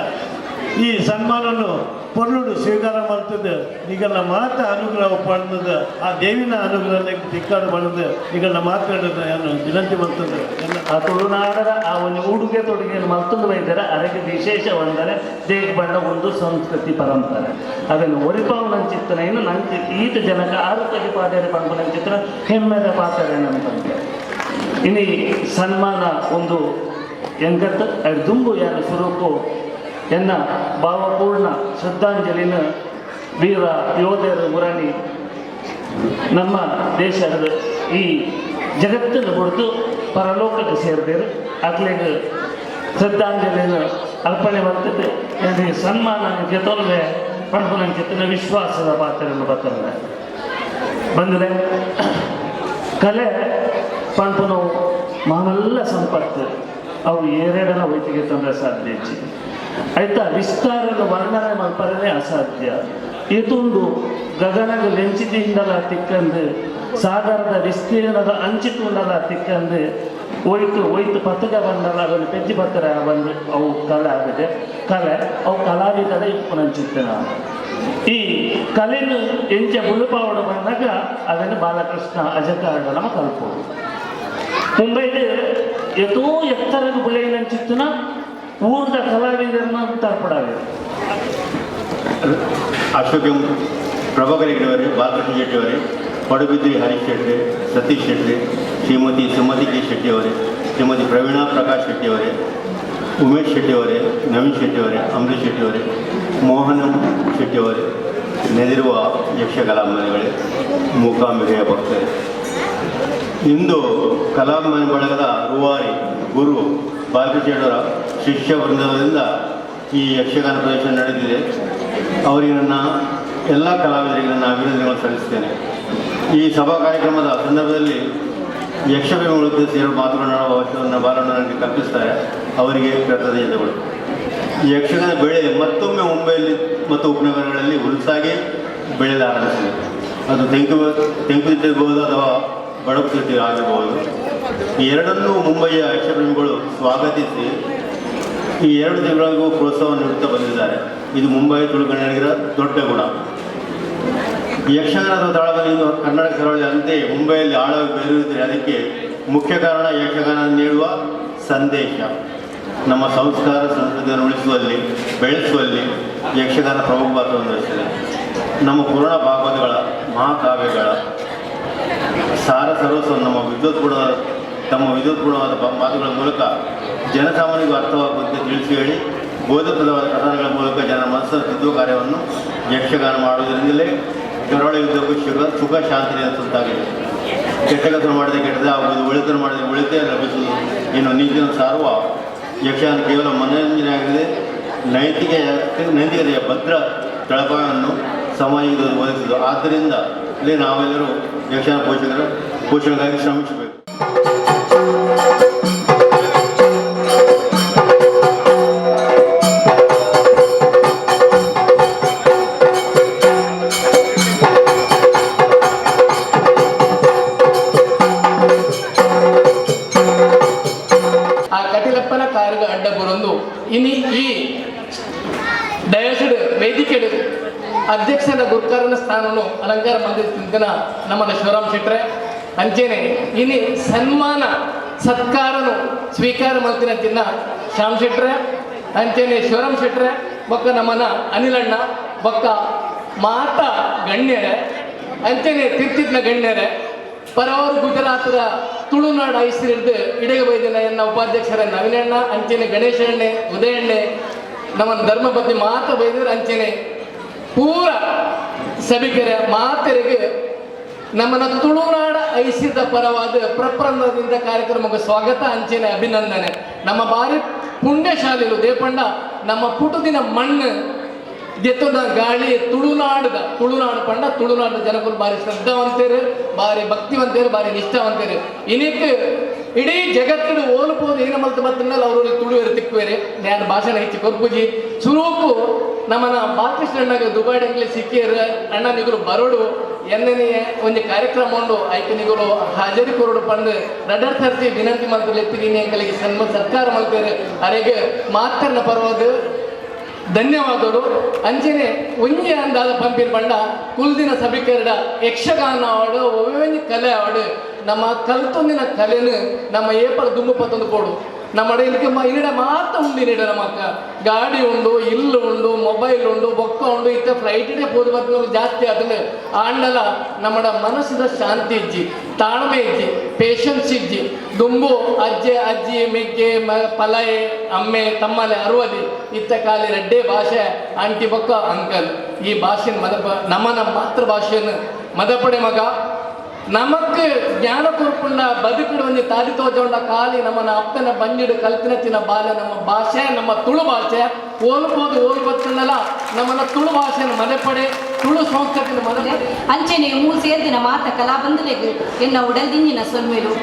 Speaker 8: ಈ ಸನ್ಮಾನನು ಪೊರ್ಲುಡು ಸ್ವೀಕಾರ ಮಾಡ್ತದೆ. ನಿಗಲ್ನ ಮಾತ ಅನುಗ್ರಹ ಪಡೆದ ಆ ದೇವಿನ ಅನುಗ್ರಹ ತಿಕ್ಕಾಡು ಪಡೆದು ನಿಗಲ್ನ ಮಾತಾಡೋದು ನಾನು ವಿನಂತಿ ಮಾಡ್ತದೆ ಎಲ್ಲ.
Speaker 9: ಆ ತುಳುನಾಡದ ಆ ಒಂದು ಉಡುಗೆ ತೊಡುಗೆಯನ್ನು ಮಲ್ತೊಂದು ಬೈದರೆ ಅದಕ್ಕೆ ವಿಶೇಷ ವಂದನೆ. ದೇಗ್ ಬಣ್ಣ ಒಂದು ಸಂಸ್ಕೃತಿ ಪರಂಪರೆ ಅದನ್ನು ಒರಿಪಾವು ನಂಚಿತ್ತನ ಇನ್ನು ನಂಚಿ ಈತ ಜನಕ ಆರುತಗಿ ಪಾದೇರೆ ಪಂಪು ನಂಚಿತ್ರ ಹೆಮ್ಮೆದ ಪಾತ್ರೆ ನಂತಂತೆ. ಇನಿ ಸನ್ಮಾನ ಒಂದು ಎಂಕತ್ ದುಂಬು ಯಾರು ಸುರುಕು ಎನ್ನ ಭಾವಪೂರ್ಣ ಶ್ರದ್ಧಾಂಜಲಿನ ವೀರ ಯೋಧರ ಮುರಣಿ ನಮ್ಮ ದೇಶದ ಈ ಜಗತ್ತನ್ನು ಕೊಡ್ತು ಪರಲೋಕಕ್ಕೆ ಸೇರಿದರು. ಅಕ್ಲೆಗ್ ಶ್ರದ್ಧಾಂಜಲಿಯನ್ನು ಅರ್ಪಣೆ ಮಾಡ್ತದೆ. ನನಗೆ ಸನ್ಮಾನ ಗೆತೊಲ್ವೆ ಪಡ್ಪುನಂಚಿತ್ತಿನ ವಿಶ್ವಾಸದ ಪಾತ್ರವನ್ನು ಬರ್ತದೆ. ಬಂದರೆ ಕಲೆ ಪಣ್ಪುನವು ಮಾಮಲ್ಲ ಸಂಪತ್ತು. ಅವು ಏರೆಡನ ಒಯ್ತಿಗೆ ತಂದ್ರೆ ಸಾಧ್ಯ ಹೆಚ್ಚಿ ಆಯ್ತಾ ವಿಸ್ತಾರದ ವರ್ಣನೆ ಮಲ್ಪರನೇ ಅಸಾಧ್ಯ. ಇದೊಂದು ಗಗನದ ಲೆಂಚಿದಿಂದಲ ತಿಕ್ಕಂದು, ಸಾಗರದ ವಿಸ್ತೀರ್ಣದ ಅಂಚಿತುಂಡಲ ತಿಕ್ಕಂದು, ಒಯ್ತು ಒಯ್ತು ಪತ್ತಗ ಬಂದಲ್ಲ ಅದನ್ನು ಪೆಜ್ಜಿ ಪತ್ತರ ಬಂದು ಅವು ಕಲೆ ಆಗಿದೆ. ಕಲೆ ಅವು ಕಲಾವಿದರ ಇಪ್ಪುನಂಚಿತ್ತಿನ ಈ ಕಲೆನು ಎಂಚ ಬುಳುಪಾವಡು ಬಂದಾಗ ಅದನ್ನು ಬಾಲಕೃಷ್ಣ ಅಜಕಾರಣ ನಮ್ಮ ಕಲ್ಪೋಡು. ಮುಂಬೈಲಿ ಎತೋ ಎತ್ತರಕ್ಕೆ ಬುಳೆಯಿನಂಚಿತ್ತಿನ ಊರ್ದ ಕಲಾವಿದರನ್ನ ತರ್ಪಡಾವೆ.
Speaker 10: ಅಶೋಕ್ ಎಂ ಪ್ರಭಾಕರ್ ಹೆಗ್ಡೆಯವರೇ, ಬಾಲಕೃಷ್ಣ ಶೆಟ್ಟಿ ಅವರೇ, ಪಡುಬಿದ್ರಿ ಹರೀಶ್ ಶೆಟ್ಟಿ, ಸತೀಶ್ ಶೆಟ್ಟಿ, ಶ್ರೀಮತಿ ಸುಮತಿ ಕೆ ಶೆಟ್ಟಿ ಅವರೇ, ಶ್ರೀಮತಿ ಪ್ರವೀಣಾ ಪ್ರಕಾಶ್ ಶೆಟ್ಟಿ ಅವರೇ, ಉಮೇಶ್ ಶೆಟ್ಟಿ ಅವರೇ, ನವೀನ್ ಶೆಟ್ಟಿ ಅವರೇ, ಅಮರೀಶ್ ಶೆಟ್ಟಿ ಅವರೇ, ಮೋಹನ್ ಶೆಟ್ಟಿ ಅವರೇ, ನೆರೆದಿರುವ ಯಕ್ಷಕಲಾಭಿಮಾನಿಗಳೇ, ಮೂಕಾಂಬಿಕೆಯ ಭಕ್ತರೇ, ಇಂದು ಕಲಾಭಿಮಾನಿ ಬಳಗದ ರೂವಾರಿ ಗುರು ಬಾಲಕೃಷ್ಣ ಶಿಷ್ಯ ವೃಂದದಿಂದ ಈ ಯಕ್ಷಗಾನ ಪ್ರದರ್ಶನ ನಡೆದಿದೆ. ಅವರಿಗೆ ನನ್ನ ಎಲ್ಲ ಕಲಾವಿದರಿಗೆ ನನ್ನ ಅಭಿನಂದನೆಗಳನ್ನು ಸಲ್ಲಿಸ್ತೇನೆ. ಈ ಸಭಾ ಕಾರ್ಯಕ್ರಮದ ಸಂದರ್ಭದಲ್ಲಿ ಯಕ್ಷಪ್ರೇಮಿಗಳು ಉದ್ದೇಶಿಸಿ ಎರಡು ಮಾತುಗಳನ್ನ ಅವಕಾಶವನ್ನು ಬಾಲಣ್ಣ ನನಗೆ ಕಲ್ಪಿಸ್ತಾರೆ. ಅವರಿಗೆ ಕೃತಜ್ಞತೆಗಳು. ಯಕ್ಷಗಾನ ಬೆಳೆ ಮತ್ತೊಮ್ಮೆ ಮುಂಬೈಯಲ್ಲಿ ಮತ್ತು ಉಪನಗರಗಳಲ್ಲಿ ಹುಲುಸಾಗಿ ಬೆಳೆಯಲಾರಂಭಿಸಿದೆ. ಅದು ತೆಂಕುತಿಟ್ಟು ಇರ್ಬೋದು ಅಥವಾ ಬಡಗುತಿಟ್ಟು ಆಗಿರಬಹುದು. ಈ ಎರಡನ್ನೂ ಮುಂಬೈಯ ಯಕ್ಷಪ್ರೇಮಿಗಳು ಸ್ವಾಗತಿಸಿ ಈ ಎರಡು ತಿಂಗಳಿಗೂ ಪ್ರೋತ್ಸಾಹ ನೀಡುತ್ತಾ ಬಂದಿದ್ದಾರೆ. ಇದು ಮುಂಬೈ ತುಳು ಕನ್ನಡಿಗರ ದೊಡ್ಡ ಗುಣ. ಯಕ್ಷಗಾನದ ತಾಳವನ್ನು ಇಂದು ಕರ್ನಾಟಕ ಕರಾವಳಿ ಅಂತೆಯೇ ಮುಂಬೈಯಲ್ಲಿ ಆಳವಾಗಿ ಬೇರೂರಿದರೆ ಅದಕ್ಕೆ ಮುಖ್ಯ ಕಾರಣ ಯಕ್ಷಗಾನ ನೀಡುವ ಸಂದೇಶ. ನಮ್ಮ ಸಂಸ್ಕಾರ ಸಂಸ್ಕೃತಿಯನ್ನು ಉಳಿಸುವಲ್ಲಿ, ಬೆಳೆಸುವಲ್ಲಿ ಯಕ್ಷಗಾನ ಪ್ರಮುಖ ಪಾತ್ರವನ್ನು ವಹಿಸಿದೆ. ನಮ್ಮ ಪುರಾಣ ಭಾಗವತಗಳ, ಮಹಾಕಾವ್ಯಗಳ ಸಾರ ಸರ್ವಸ್ವ ನಮ್ಮ ವಿದ್ವತ್ಪೂರ್ಣ ತಮ್ಮ ವಿದ್ವತ್ಪೂರ್ಣವಾದ ಮಾತುಗಳ ಮೂಲಕ ಜನಸಾಮಾನ್ಯರಿಗೂ ಅರ್ಥವಾಗುವಂತೆ ತಿಳಿಸಿ ಹೇಳಿ, ಬೋಧಪ್ರದವಾದ ಕಥನಗಳ ಮೂಲಕ ಜನರ ಮನಸ್ಸನ್ನು ತಿದ್ದುವ ಕಾರ್ಯವನ್ನು ಯಕ್ಷಗಾನ ಮಾಡುವುದರಿಂದಲೇ ಕರಾವಳಿ ಉದ್ದಕ್ಕೂ ಸುಖ ಸುಖ ಶಾಂತಿ ನೆಲೆಸುವಂತಾಗಿದೆ. ಕೆಟ್ಟ ಕೆಲಸ ಮಾಡಿದರೆ ಕೆಟ್ಟದೇ ಆಗುವುದು, ಒಳಿತನ್ನು ಮಾಡಿದರೆ ಒಳಿತೇ ಲಭಿಸುವುದು ಎನ್ನುವ ನೀತಿಯನ್ನು ಸಾರುವ ಯಕ್ಷಗಾನ ಕೇವಲ ಮನೋರಂಜನೆ ಆಗದೆ ನೈತಿಕತೆಯ ಭದ್ರ ತಳಪಾಯವನ್ನು ಸಮಾಜಕ್ಕೆ ಒದಗಿಸುವುದು. ಆದ್ದರಿಂದ ಇಲ್ಲಿ ನಾವೆಲ್ಲರೂ ಯಕ್ಷಗಾನ ಪೋಷಕರ ಪೋಷಣೆಗಾಗಿ ಶ್ರಮಿಸಬೇಕು.
Speaker 4: ಆ ಕಟಿಲಪ್ಪನ ಕಾರಿಗೆ ಅಡ್ಡ ಬರೊಂದು ಇನಿ ಈ ಡಯಸ್ಡ್ ವೇದಿಕೆ ಅಧ್ಯಕ್ಷನ ಗುರುಕಾರನ ಸ್ಥಾನವನ್ನು ಅಲಂಕಾರ ಮಂದಿರ ನಮ್ಮನ ಶಿವರಾಮ್ ಶೆಟ್ರೆ. ಅಂಚೆನೆ ಇನಿ ಸನ್ಮಾನ ಸತ್ಕಾರನು ಸ್ವೀಕಾರ ಮಲ್ತಿನ ತಿನ್ನ ಶ್ಯಾಮ್ ಶೆಟ್ರೆ, ಅಂಚೆನೆ ಶಿವರಾಮ್ ಶೆಟ್ರೆ, ಬೊಕ್ಕ ನಮ್ಮನ ಅನಿಲಣ್ಣ, ಬೊಕ್ಕ ಮಾತಾ ಗಣ್ಯರೇ, ಅಂಚೆನೆ ತಿರ್ತಿದ್ನ ಗಣ್ಯರೇ, ಪರವರು ಗುಜರಾತದ ತುಳುನಾಡು ಐಸಿರಿಡ್ದು ಇಡಗ ಬೈದಿನ ಎನ್ನ ಉಪಾಧ್ಯಕ್ಷರ ನವೀನಣ್ಣ, ಅಂಚೆನೆ ಗಣೇಶಣ್ಣೆ, ಉದಯಣ್ಣೆ, ನಮ್ಮ ಧರ್ಮಪತ್ನಿ ಮಾತ ಬೈದಿದ್ರೆ ಅಂಚೆನೆ ಪೂರ ಸಭಿಕರ ಮಾತೆರಿಗೆ ನಮ್ಮನ್ನ ತುಳುನಾಡ ಐಸಿದ ಪರವಾದ ಪ್ರಪ್ರಥಮದಿಂದ ಕಾರ್ಯಕ್ರಮಕ್ಕೆ ಸ್ವಾಗತ, ಅಂಚೆನೆ ಅಭಿನಂದನೆ. ನಮ್ಮ ಬಾರಿ ಪುಣ್ಯಶಾಲಿಲು ದೇಪಂಡ ನಮ್ಮ ಪುಟದಿನ ಮಣ್ಣು ದೆತ್ತದ ಗಾಳಿ ತುಳುನಾಡದ, ತುಳುನಾಡು ಪಂಡ ತುಳುನಾಡು ಜನಕರು ಬಾರಿ ಶ್ರದ್ಧಾವಂತರು, ಬಾರಿ ಭಕ್ತಿವಂತರು, ಬಾರಿ ನಿಷ್ಠಾವಂತರು. ಇನಿಕ್ ಇಡೀ ಜಗತ್ತಿನ ಓಲುಪೋದು ಏನ ಮಲ್ತು ಮತ್ತಲ್ಲ ಅವರು ತುಳುವೆರು ತಿಕ್ಕುವೇರೆ. ನಾನು ಭಾಷಣ ಹೆಚ್ಚು ಕೊರ್ಪುಜಿ. ಸುರೂಪು ನಮ್ಮನ ಬಾಲಕೃಷ್ಣ ಅಣ್ಣಗೆ ದುಬಾಯ್ ಸಿಕ್ಕಿಯರು ಅಣ್ಣ ನಿಗುಲು ಬರೋಡು ಎನ್ನನೆಯ ಒಂದು ಕಾರ್ಯಕ್ರಮ ಉಂಡು ಐಕೆ ನಿಗುಲು ಹಾಜರಿ ಕೊರಡು ಪಂದು ರಡರ್ ಸರ್ತಿ ವಿನಂತಿ ಮಲ್ತು ಎತ್ತಿದ್ದೀನಿ ಅಂಕಲಿಗೆ ಸನ್ಮ ಸತ್ಕಾರ ಮಲ್ತೇರು. ಅರೆಗೆ ಮಾತನ್ನ ಪರವಾದ ಧನ್ಯವಾದಗಳು. ಅಂಚನೆ ಒಂಜಿ ಅಂದಾದ ಪಂಪಿನ ಪಂಡ ಕುಲ್ದಿನ ಸಭಿಕರಡ ಯಕ್ಷಗಾನ ಆಡು ಒವ್ವೊಂಜಿ ಕಲೆ ಆಡು ನಮ್ಮ ಕಲ್ತೊಂದಿನ ಕಲೆನು ನಮ್ಮ ಏಪಲ ದುಂಬು ಪತ್ತೊಂದು ಪೋಡು. ನಮ್ಮ ಇದಕ್ಕೆ ಇನ್ನಿಡ ಮಾತ ಉಂಡು, ಇನ್ನಿಡ ನಮ್ಮಕ್ಕ ಗಾಡಿ ಉಂಡು, ಇಲ್ಲು ಉಂಡು, ಮೊಬೈಲ್ ಉಂಡು, ಬೊಕ್ಕ ಉಂಡು, ಇತ್ತ ಫ್ಲೈಟ್ ಇಡೇ ಪೋದು ಬರ್ತದೆ ಜಾಸ್ತಿ ಆತಂದ್ರೆ ಆಂಡಲ ನಮ್ಮಡ ಮನಸ್ಸಿನ ಶಾಂತಿ ಇಜ್ಜಿ, ತಾಳ್ಮೆ ಇಜ್ಜಿ, ಪೇಷನ್ಸ್ ಇಜ್ಜಿ. ದುಂಬು ಅಜ್ಜೆ ಅಜ್ಜಿ ಮೆಗ್ಗೆ ಪಲಯೆ ಅಮ್ಮೆ ತಮ್ಮಲೆ ಅರುವದಿ ಇತ್ತ ಕಾಲಿ ರಡ್ಡೆ ಭಾಷೆ ಆಂಟಿ ಬೊಕ್ಕ ಅಂಕಲ್. ಈ ಭಾಷೆನ ಮದಪ ನಮ್ಮ ನಮ್ಮ ಮಾತೃಭಾಷೆಯನ್ನು ಮದಪಡೆ ಮಗ. ನಮಕ್ ಜ್ಞಾನ ಕೊರ್ಪುಂಡ ಬದುಕುಡು ಒಂಜಿ ತಾದಿ ತೋಜೊಂಡ ಖಾಲಿ ನಮ್ಮನ ಅಪ್ಪನ ಬಂಜಿಡು ಕಲ್ತಿನ ತಿನ್ನ ಬಾಲ್ಯ ನಮ್ಮ ಭಾಷೆ, ನಮ್ಮ ತುಳು ಭಾಷೆ. ಓಲ್ಬೋದು ಓಲ್ ಗೊತ್ತುಂಡಲ್ಲ ನಮ್ಮನ್ನ ತುಳು ಭಾಷೆನ ಮದಪಡೆ, ತುಳು ಸಂಸ್ಕೃತಿನ ಮದಪಡೆ.
Speaker 11: ಅಂಚೆನೆ ಮೂರು ಸೇರ್ದಿನ ಮಾತ ಕಲಾಬಂಧುಲೆಗ್ ಎನ್ನ ಉಡಲ್ದಿಂಜಿನ ಸೊಲ್ಮೆಲು.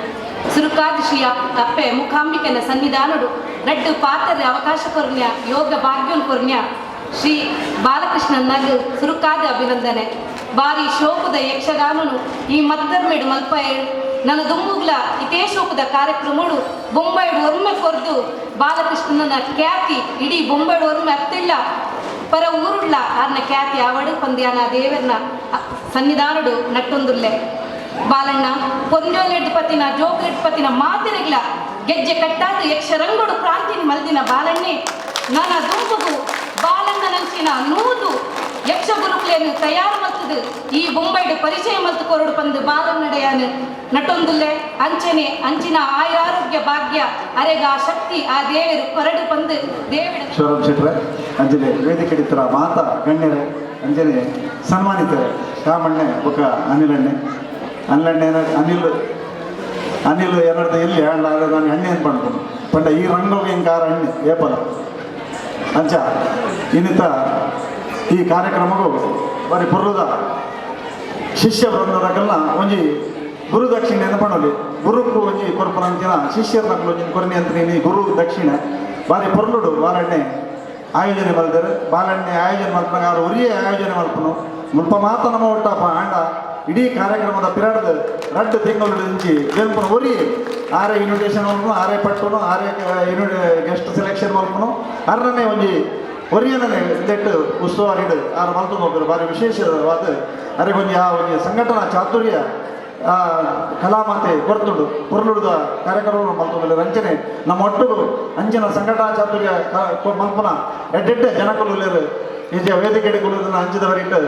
Speaker 11: ಸುರುಕಾದ ಶ್ರೀ ಅಪ್ಪೆ ಮುಖಾಂಬಿಕೆನ ಸನ್ನಿಧಾನಡು ರಡ್ಡು ಪಾತ್ರೆ ಅವಕಾಶ ಕೊರ್ನ್ಯ ಯೋಗ ಭಾಗ್ಯನ್ ಕೊರ್ನ್ಯ ಶ್ರೀ ಬಾಲಕೃಷ್ಣನ್ನಾಗ ಸುರುಕಾದ ಅಭಿನಂದನೆ. ಬಾರಿ ಶೋಕದ ಯಕ್ಷಗಾನನು ಈ ಮತ್ತರ್ಮೆಡು ಮಲ್ಪಾಯ ನನ್ನ ದುಮ್ಮುಗ್ಲ ಇತೇ ಶೋಕದ ಕಾರ್ಯಕ್ರಮಡು ಬೊಂಬೈಡು ಒಮ್ಮೆ ಕೊರ್ದು ಬಾಲಕೃಷ್ಣನ ಖ್ಯಾತಿ ಇಡೀ ಬೊಂಬೈಡು ಒಮ್ಮೆ ಅತ್ತಿಲ್ಲ ಪರ ಊರುಳ್ಳ ಆರ್ನ ಖ್ಯಾತಿ ಆವಡು ಪಂದ್ಯಾನ ದೇವರ್ನ ಸನ್ನಿಧಾನಡು ನಟ್ಟೊಂದುಲ್ಲೆ. ಬಾಲಣ್ಣ ಪೊಂಜೋಲೆಡ್ ಪತಿನ ಜೋಕ್ಲೆಡ್ ಪತಿನ ಮಾತಿರಗ್ಲ ಗೆಜ್ಜೆ ಕಟ್ಟಾದ ಯಕ್ಷರಂಗಡು ಕ್ರಾಂತಿನ ಮಲ್ದಿನ ಬಾಲಣ್ಣೆ ನನ್ನ ದುಂಬುಗು ಬಾಲಣ್ಣ ನಂಚಿನ ನೂದು ಯಕ್ಷ ಗುರುಕ್ಲೇನು ತಯಾರು ಮಲ್ತದು ಈ ಬೊಂಬೈಡು ಪರಿಚಯ ಮಲ್ತು ಕೊರಡು ಪಂದು ಬಾಲನ್ನಡೆಯಾನು ನಟೊಂದುಲ್ಲೆ. ಅಂಚನೆ ಅಂಚಿನ ಆಯುರಾರೋಗ್ಯ ಭಾಗ್ಯ ಅರೆಗ ಆ ಶಕ್ತಿ ಆ ದೇವರು ಕೊರಡು ಪಂದು ದೇವಿಡ.
Speaker 12: ಶಿವರಾಮ್ ಶೆಟ್ರೆ, ಅಂಜನೆ ವೇದಿಕೆ ಮಾತಾ ಗಣ್ಯರೇ, ಅಂಜನೆ ಸನ್ಮಾನಿತರೆ ಶಾಮಣ್ಣೆ ಬೊಕ ಅನಿಲಣ್ಣೆ, ಅನಿಲಣ್ಣೆ ಅನಿಲ್ ಅನಿಲ್ ಏನರ್ಥ ಎಲ್ಲಿ ಅಣ್ಣ ನಾನು ಎಣ್ಣೆ ಅಂತ ಪಂಡ ಪಂಡ ಈ ರಂಗೋಗೆ ಹಿಂಗಾರ ಎಣ್ಣೆ ಏಪಲ ಅಂಚ ಇನ್ನಿತ ಈ ಕಾರ್ಯಕ್ರಮಗೂ ಬಾರಿ ಪುರ್ಲದ ಶಿಷ್ಯ ವೃಂದದಕಲ್ನ ಒಂಜಿ ಗುರುದಕ್ಷಿಣೆಯನ್ನು ಪಣಲಿ. ಗುರುಕು ಒಂಜಿ ಕೊರ್ಪುನಂಚಿನ ಶಿಷ್ಯರ್ನಕುಲು ಒಂಜಿ ಕೊರ್ನಿ ಅಂತ ಗುರು ದಕ್ಷಿಣೆ ಬಾರಿ ಪೊರ್ಲುಡು ಬಾಲಣ್ಣೆ ಆಯೋಜನೆ ಮಲ್ದರು. ಬಾಲಣ್ಣೆ ಆಯೋಜನೆ ಮಲ್ಪನಾಗ ಅವರು ಒರಿಯೇ ಆಯೋಜನೆ ಮಲ್ಪನು ಮುಲ್ಪ ಮಾತ ನಮ್ಮ ಒಟ್ಟಪ್ಪ ಆಂಡ ಇಡೀ ಕಾರ್ಯಕ್ರಮದ ಪಿರಾಡ್ದು ರಡ್ಡು ತಿಂಗಳು ಇಂಚಿ ಬೆನ್ಪುನ ಒರಿ ಆರೆ ಇನ್ವಿಟೇಷನ್ ಮಲ್ಪನು, ಆರೆ ಪಟ್ಟುನು, ಆರೆ ಗೆಸ್ಟ್ ಸೆಲೆಕ್ಷನ್ ಮಲ್ಪನು, ಅರ್ನನೆ ಒಂಜಿ ಒರಿಯನನೆ ಇಂದೆಟ್ಟು ಉಸ್ತುವಾರಿಡು ಆರು ಮಲ್ತೊಂದು ಹೋಗ್ತಾರೆ. ಭಾರಿ ವಿಶೇಷವಾದ ಅರೆ ಒಂಜಿ ಆ ಒಂಜಿ ಸಂಘಟನಾ ಚಾತುರ್ಯ ಕಲಾಮಾತೆ ಕೊರ್ತುಂಡು ಪೊರ್ಲುಡುದ ಕಾರ್ಯಕ್ರಮ ಮಲ್ತೊಂದು ರಂಚನೆ ನಮ್ಮ ಒಟ್ಟುಗು ಅಂಚಿನ ಸಂಘಟನಾ ಚಾತುರ್ಯ ಮಲ್ಪುನ ಎಡ್ಡೆಡ್ಡೆ ಜನಕುಲು ನಿಜ ವೇದಿಕೆ ಕುಲುದನ್ನ ಅಂಚಿದವರಿಟ್ಟು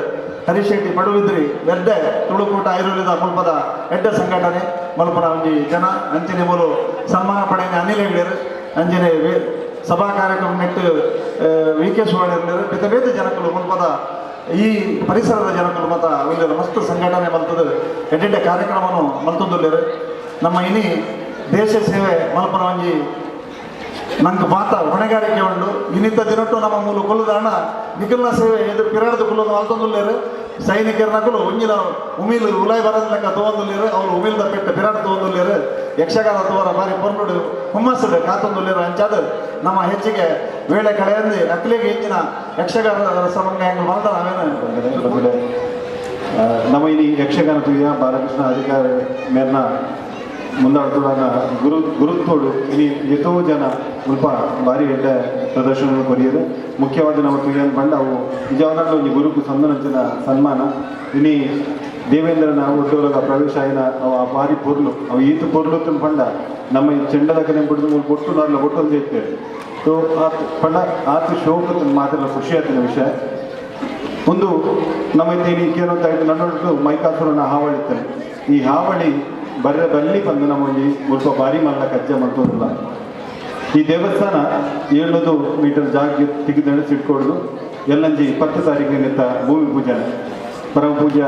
Speaker 12: ಹರೀಶ್ ಶೆಟ್ಟಿ ಪಡುವಿದ್ರಿ ಎಡ್ಡೆ ತುಳುಕೂಟ ಐರುಳಿದ ಮುಲ್ಪದ ಎಡ್ಡೆ ಸಂಘಟನೆ ಮಲ್ಪನ ಒಂಜಿ ಜನ ಅಂಚನೆ ಮೂಲು ಸನ್ಮಾನ ಪಡೆಯ ಅನಿಲ್ ಹೆಗ್ಡೆರ್ ಅಂಚನೆ ಸಭಾ ಕಾರ್ಯಕ್ರಮ ನೆಟ್ಟು ವಿ ಕೆ ಸುವರ್ಣ ಬೇತೆ ಬೇತೆ ಜನಕುಲು ಮುಲ್ಪದ ಈ ಪರಿಸರದ ಜನಕುಲು ಮತ ಉಲ್ಲೆರ್ ಮಸ್ತ್ ಸಂಘಟನೆ ಮಲ್ತದು ಎಡ್ಡೆಡ್ಡೆ ಕಾರ್ಯಕ್ರಮನು ಮಲ್ತೊಂದುಲ್ಲೆರ್. ನಮ್ಮ ಇನಿ ದೇಶ ಸೇವೆ ಮಲ್ಪನ ಒಂಜಿ ನಂಗೆ ಮಾತ ಹೊಣೆಗಾರಿಕೆ ಉಂಡು. ಇನ್ನಿತ್ತ ದಿನಟ್ಟು ನಮ್ಮ ಮೂಲು ಕೊಲ್ಲುದಾಣ ನಿಖಲ್ನ ಸೇವೆ ಎದುರು ಪಿರಾಡ್ದು ಕುಲ್ಲೊಂದು ಮಲ್ತೊಂದುಲ್ಲೆರ್. ಸೈನಿಕರನಕುಲು ಒಂಜಿನ ಉಮಿಲ್ ಉಲಾಯ್ ಬರದ ಲೆಕ್ಕ ತೋಂದುಲ್ಲೆರ್, ಅವ್ರು ಉಮಿಲ್ದ ಪೆಟ್ಟ ಪಿರಾಡ್ ತೋಂದುಲ್ಲೆರ್. ಯಕ್ಷಗಾನ ತೋರ ಬಾರಿ ಪೊರ್ಲುಡು ಹುಮ್ಮಸ್ಸುಡು ಕಾತೊಂದುಲ್ಲೆರ್. ಅಂಚಾದ ನಮ್ಮ ಹೆಚ್ಚಿಗೆ ವೇಳೆ ಕಳೆಯಂದು ಅಕ್ಲೆಗೆ ಹೆಚ್ಚಿನ ಯಕ್ಷಗಾನ ರಸಮಂಗ ಹೆಂಗೆ ಮಲ್ದ ನಾವೇನು
Speaker 13: ನಮ್ಮ ಇಲ್ಲಿ ಯಕ್ಷಗಾನ ತುಯ್ಯ ಬಾಲಕೃಷ್ಣ ಅಧಿಕಾರ ಮೇರ್ನ ಮುಂದಾಡ್ತುಡಾನ ಗುರುತ್ವಡು ಇನಿ ಎತೋ ಜನ ಮುಲ್ಪ ಭಾರಿ ಎಡ್ಡೆ ಪ್ರದರ್ಶನ ಕೊರಿಯರು. ಮುಖ್ಯವಾದ ನಾವು ತುಯ್ಯನ್ ಪಂಡ ಅವು ನಿಜವಾದ ಒಂಜಿ ಗುರುಕು ಸಂದನಂಚಿನ ಸನ್ಮಾನ. ಇನಿ ದೇವೇಂದ್ರನ ಒಡ್ಡೋಲಗ ಪ್ರವೇಶ ಆಯಿನ ಅವು ಆ ಭಾರಿ ಪೊರ್ಲು ಅವು ಈತು ಪೊರ್ಲು ಪಂಡ ನಮ್ಮ ಈ ಚೆಂಡದ ಕನೆ ಬಿಡ್ದು ಮೂಲು ಬೊಟ್ಟು ನಾರ್ಲ ಬೊಟ್ಟೊಂದು ಇರ್ತೇವೆ. ಸೊ ಆತ್ ಪಂಡ ಆತ ಶೋಕ ಮಾತ್ರ ಖುಷಿ ಆತಿನ ವಿಷಯ. ಒಂದು ನಮ್ಮ ಇತ್ತೇನಿ ಕೇಳೋಂತಾಯ್ತು ನನ್ನೊಟ್ಟು ಮೈಕಾಸುರನ ಹಾವಳಿ ಇತ್ತೇನೆ. ಈ ಹಾವಳಿ ಬರ್ರೆ ಬಲ್ಲಿ ಬಂದು ನಮ್ಮ ಒಂಜಿ ಮುಲ್ಪ ಭಾರಿ ಮಲ್ಲ ಕಜ್ಜ ಮಲ್ತೋದಿಲ್ಲ. ಈ ದೇವಸ್ಥಾನ 700 ಮೀಟರ್ ಜಾಗ ತೆಗೆದು ಸಿಟ್ಕೊಡುದು ಎಲ್ಲಂಜಿ 10 ತಾರೀಕಿನ ನಿತ್ತ ಭೂಮಿ ಪೂಜನೆ ಪರಮ ಪೂಜಾ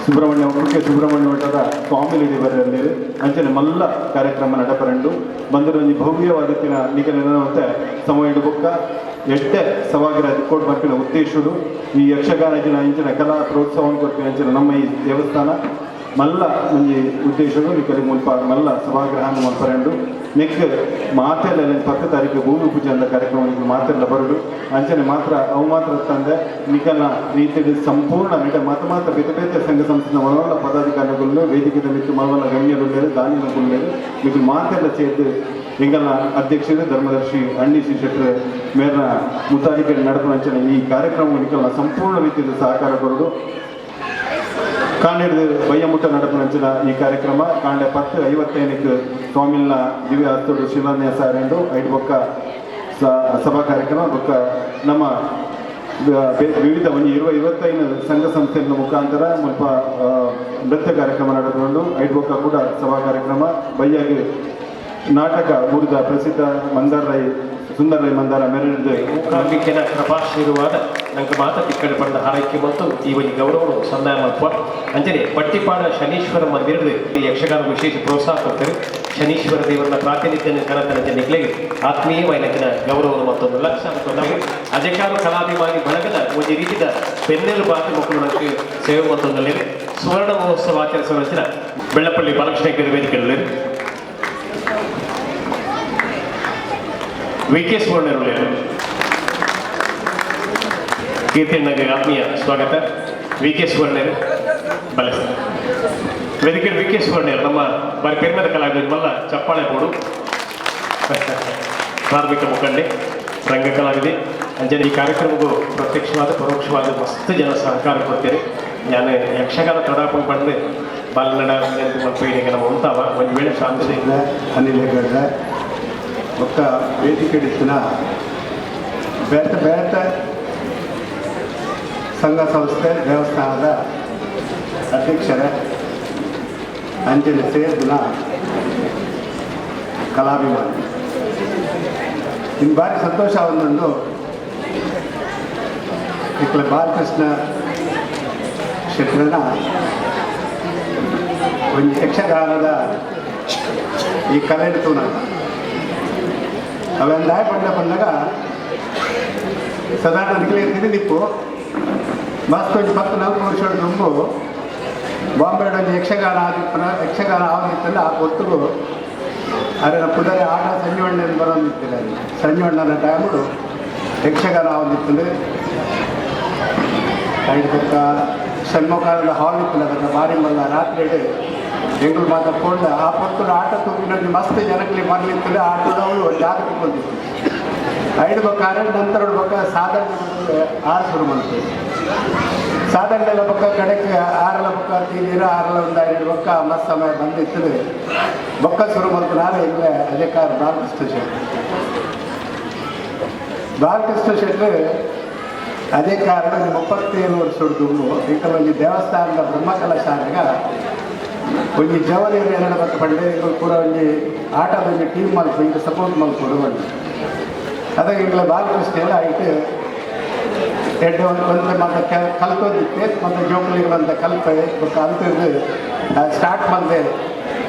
Speaker 13: ಸುಬ್ರಹ್ಮಣ್ಯ ಮುಖ್ಯ ಸುಬ್ರಹ್ಮಣ್ಯ ಮಠದ ಸ್ವಾಮಿ ಬರಲಿ ಅಂಚನೆ ಮಲ್ಲ ಕಾರ್ಯಕ್ರಮ ನಡಪರಂಡು ಬಂದರು ಒಂಜಿ ಭವ್ಯವಾದತ್ತಿನ ನಿಗಲಂತೆ ಸಮಯ ಬೊಕ್ಕ ಎಡ್ಡೆ ಸಭಾಗ್ರಹ ಕೋಟ್ ಬರ್ಪಿನ ಉದ್ದೇಶಡು ಈ ಯಕ್ಷಗಾನ ಇಂಚಿನ ಇಂಚಿನ ಕಲಾ ಪ್ರೋತ್ಸಾಹ ಕೊರ್ಪಿನ ಅಂಚಿನ ನಮ್ಮ ಈ ದೇವಸ್ಥಾನ ಮಲ್ಲ ಒಂಜಿ ಉದ್ದೇಶಡು ನಿಕಲಿ ಮುಲ್ಪ ಮಲ್ಲ ಸಭಾಗ್ರಹ ಮಲ್ಪರಂಡು ನೆಕ್ ಮಾತೆಲ್ಲ 10 ತಾರೀಕು ಭೂಮಿ ಪೂಜೆ ಅಂದ ಕಾರ್ಯಕ್ರಮ ಮಾತೆಲ್ಲ ಬರಡು ಅಂಚನೆ ಮಾತ್ರ ಅವು ಮಾತ್ರ ತಂದೆ ನಿಕಲ್ನ ರೀತಿಯಲ್ಲಿ ಸಂಪೂರ್ಣ ನಿಟ ಮಾತ್ರ ಮಾತ್ರ ಬೇತೆ ಬೇತೆ ಸಂಘ ಸಂಸ್ಥೆ ಮಲವಲ್ಲ ಪದಾಧಿಕಾರಿಗಳು ವೇದಿಕೆದ ಮಿತ್ತು ಮಲವಲ್ಲ ಗಣ್ಯರುಳ್ಳೇರು ದಾನಿನಗುಳ್ಳೇರು ಮಿತ್ತು ಮಾತೆಲ್ಲ ಸೇರಿದು ಎಂಗಲ್ನ ಅಧ್ಯಕ್ಷರು ಧರ್ಮದರ್ಶಿ ಅಣ್ಣಿ ಶ್ರೀ ಶೆಟ್ಟರ್ ಮೇರ್ನ ಮುತಾಲಿಕೆ ನಡಪುನ ಈ ಕಾರ್ಯಕ್ರಮ ನಿಕಲ್ನ ಸಂಪೂರ್ಣ ರೀತಿಯಿಂದ ಸಹಕಾರ ಕೊರಡು. ಕಾಂಡೆಡ್ದು ಬಯ್ಯಮುಟ್ಟ ನಡಪುನಂಚಿನ ಈ ಕಾರ್ಯಕ್ರಮ ಕಾಂಡೆ 10:55 ಸ್ವಾಮಿಲ್ನ ದಿವ್ಯ ಹಸ್ತೋಡು ಶಿಲಾನ್ಯಾಸ ಆರೆಂಡು ಐದು ಬೊಕ್ಕ ಸಭಾ ಕಾರ್ಯಕ್ರಮ ಬೊಕ್ಕ ನಮ್ಮ ವಿವಿಧ ಒಂಜಿ 25 ಸಂಘ ಸಂಸ್ಥೆಗಳ ಮುಖಾಂತರ ಮುಲ್ಪ ನೃತ್ಯ ಕಾರ್ಯಕ್ರಮ ನಡೆದುಕೊಂಡು ಐದು ಬೊಕ್ಕ ಕೂಡ ಸಭಾ ಕಾರ್ಯಕ್ರಮ ಬಯ್ಯಾಗಿ ನಾಟಕ ಊರಿದ ಪ್ರಸಿದ್ಧ ಮಂದಾರ ರೈ ಸುಂದರ ರೈ ಮಂದಾರ ಮೆರಣಿದ್ದು
Speaker 4: ಮೂಕಾಂಬಿಕೆನ ಕೃಪಾಶೀರ್ವಾದ ನಂಗೆ ಮಾತ ತಿಕ್ಕಡೆ ಪಡೆದ ಹಾರೈಕೆ ಮತ್ತು ಈ ಒಂದು ಗೌರವನು ಸಂದಾಯ ಮಲ್ಪ ಅಂಚನೆ ಪಟ್ಟಿಪಾಡ ಶನೀಶ್ವರ ಮಂದಿರದ ಈ ಯಕ್ಷಗಾನ ವಿಶೇಷ ಪ್ರೋತ್ಸಾಹ ಕೊಡ್ತಾರೆ. ಶನೀಶ್ವರ ದೇವರನ್ನ ಪ್ರಾತಿನಿಧ್ಯ ಕನತನ ಜನಗಳಿಗೆ ಆತ್ಮೀಯ ವೈನಕಿನ ಗೌರವವನ್ನು ಮತ್ತೊಂದು ಲಕ್ಷ ಅನ್ಕೊಂಡಾಗ ಅಜಕಾರು ಕಲಾಭಿಮಾನಿ ಬಳಗದ ಒಂದು ರೀತಿಯ ಬೆನ್ನೆಲು ಬಾತಿ ಮಕ್ಕಳು ನನಗೆ ಸೇವೆ ಮತ್ತೊಂದಲ್ಲಿ ಸುವರ್ಣ ಮಹೋತ್ಸವ ಆಚರಿಸುವ ನಂತರ ಬೆಳ್ಳಪಳ್ಳಿ ಬಾಲಕೃಷ್ಣ ಹೆಗಡೆ ವೇದಿಕೆಯಲ್ಲಿ ವಿ ಕೆ ಸುವರ್ಣರು ಕೀರ್ತಿಯಣ್ಣಗೆ ಆತ್ಮೀಯ ಸ್ವಾಗತ. ವಿ ಕೆ ಸುವರ್ಣರು ಬಲಸ್ತಾರೆ ವೇದಿಕೆ ವಿ ಕೆ ಸುವರ್ಣರು ನಮ್ಮ ಬಾರಿ ಪೆರ್ಮೆದ ಕಲಾವಿದ ಮಲ್ಲ ಚಪ್ಪಾಳೆ ಬೋಡು ಧಾರ್ಮಿಕ ಮುಖಂಡೆ ರಂಗ ಕಲಾವಿದೆ ಅಂಜನೆ ಈ ಕಾರ್ಯಕ್ರಮಕ್ಕೂ ಪ್ರತ್ಯಕ್ಷವಾದ ಪರೋಕ್ಷವಾದ ಮಸ್ತ್ ಜನ ಸಹಕಾರ ಕೊಡ್ತೀರಿ. ನಾನು ಯಕ್ಷಗಾನ ತೊಡಾಪುಂಡು ಬಂದು ಬಾಲ್ನಡ ನಮ್ಮ ಉಂತಾವ ಒಂದು ವೇಳೆ ಶಾಂತಿ
Speaker 13: ಅನಿಲ್ ಹೆಗಡೆ ಒಕ್ಕ ವೇದಿಕೆ ಇತ್ತಿನ ಬೇತೆ ಬೇತೆ ಸಂಘ ಸಂಸ್ಥೆ ದೇವಸ್ಥಾನದ ಅಧ್ಯಕ್ಷರೇ ಅಂಜಲಿ ಸೇರ್ದಿನ ಕಲಾಭಿಮಾನಿ ಇನ್ನು ಭಾರಿ ಸಂತೋಷ ಒಂದೊಂದು ಇಕ್ಲೆ ಬಾಲಕೃಷ್ಣ ಶೆಟ್ಟರನ ಒಂದು ಯಕ್ಷಗಾನದ ಈ ಕಲೆ ತೂನಾಗ ಅವೆಂದಾಯ ಪಂಡ ಪಂಡಾಗ ಸಾಧಾರಣ ನಿಖಲೆ ತಿಂದಿಪ್ಪು ಮಸ್ತ್ ಒಂಜಿ 10-4 ವರ್ಷ ದುಂಬು
Speaker 14: ಬಾಂಬೆ ಒಂಜಿ ಯಕ್ಷಗಾನ ಆದಿಪ್ಪನ ಯಕ್ಷಗಾನ ಆವದಿತ್ತಲ್ಲ ಆ ಪೊರ್ತುಗು ಅರೆನ ಪುದರೆ ಆಟ ಸಂಜೀವಣ್ಣನ ಬರೋದಿತ್ತಿಲ್ಲ. ಸಂಜೀವಣ್ಣನ ಟೈಮುಡು ಯಕ್ಷಗಾನ ಆವದಿತ್ತಂದು ಐದು ಬೊಕ್ಕ ಷಣ್ಮುಖಾನಂದ ಹಾಲ್ ಇತ್ತಿಲ್ಲ ಅದಕ್ಕೆ ಬಾರಿ ಮಲ್ಲ ರಾತ್ರಿ ಎಂಗುಲು ಮಾತ ಪೋಂಡ ಆ ಪೊರ್ತುಡು ಆಟ ತೂಪಿನ ಮಸ್ತ್ ಜನಕ್ಲಿ ಮರಲಿತ್ತಂದ್ರೆ ಆಟದವರು ಜಾಗಕ್ಕೆ ಬಂದಿತ್ತು. ಐದು ಬೊಕ್ಕ ನಂತರ ಬೊಕ್ಕ ಸಾಧಾರಣ ಆರು ಶುರು ಮಾಡ್ತೀವಿ. ಸಾಧಾರಣ ಬೊಕ್ಕ ಕಡೆಗೆ ಆರಲ ಬೊಕ್ಕ ತೀರ ಆರಲ ಒಂದು ಐದು ಬೊಕ್ಕ ಮಸ್ತ್ ಸಮಯ ಬಂದಿತ್ತು. ಬೊಕ್ಕ ಶುರು ಮಾಡ್ತು ನಾನು ಇಲ್ಲೇ ಅಧಿಕಾರ ಬಾಲಕೃಷ್ಣ ಶೆಟ್ಟಿ. ಬಾಲಕೃಷ್ಣ ಶೆಟ್ಟರು ಅದೇ ಕಾರಣ 37 ವರ್ಷದ ದುಂಬು ಇಂಕಲ್ ಒಂಜಿ ದೇವಸ್ಥಾನದ ಬ್ರಹ್ಮಕಲಶಾಲೆಗ ಒಂಜಿ ಜವಳಿ ಏನಾರ ಬತ್ತ ಪಂಡೆ ಪೂರ ಒಂಜಿ ಆಟದ ಒಂಜಿ ಟೀಮ್ ಮಲ್ಪು ಇಂಕ ಸಪೋರ್ಟ್ ಮಲ್ಪೊಡು ಬಂದು ಅದಾಗ ಇಂಗ್ಲ ಬಾಲಕೃಷ್ಣ ಎಲ್ಲ ಆಯ್ತು ಎಡ್ಡೆ ಒಂದು ಮತ್ತೆ ಕಲ್ತೋದಿತ್ತೆ ಮತ್ತು ಜೋಕುಲಿಗಳಂತ ಕಲ್ಪೆ ಬೊಕ್ಕ ಅಂತಿದ್ದು ಸ್ಟಾರ್ಟ್ ಬಂದೆ.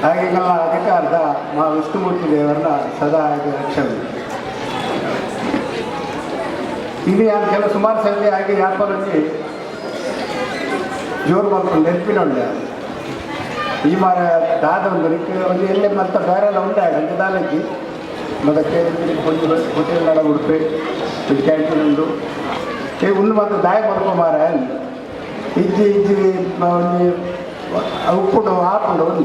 Speaker 14: ಹಾಗೆ ಇಂಗಲ್ನ ಅಧಿಕಾರದ ಮಾ ವಿಷ್ಣುಮೂರ್ತಿ ದೇವರನ್ನ ಸದಾ ಹಾಗೆ ರಕ್ಷಣೆ ಇಲ್ಲಿ ಯಾರು ಕೆಲವು ಸುಮಾರು ಸಂಖ್ಯೆ ಆಗಿ ಯಾಪಲೊಂಜಿ ಜೋರು ಮಲ್ಪುಂಡು ನೆನಪಿನ ಉಂಡೆ ಈ ಮಾರ ದಾದ ಒಂದು ಒಂಜಿ ಎಲ್ಲೆ ಮಲ್ತ ಬೇರೆಲ್ಲ ಉಂಡೆ ಅಂಚ ದಾಲಜ್ಜಿ ಮತ್ತೆ ಒಂಜಿ ಹೋಟೆಲ್ ನಡ ಉಡುಪಿ ಒಂಜಿ ಕ್ಯಾಂಟೀನ್ ಉಂಡು. ಈ ಉಂಡು ಮಾತ್ರ ದಾಯ ಮಲ್ಪ ಮಾರ ಇಜ್ಜಿ ಇಜ್ಜಿ ಒಂಜಿ ಉಪ್ಪುಂಡು ಆಪುಂಡು ಒಂದು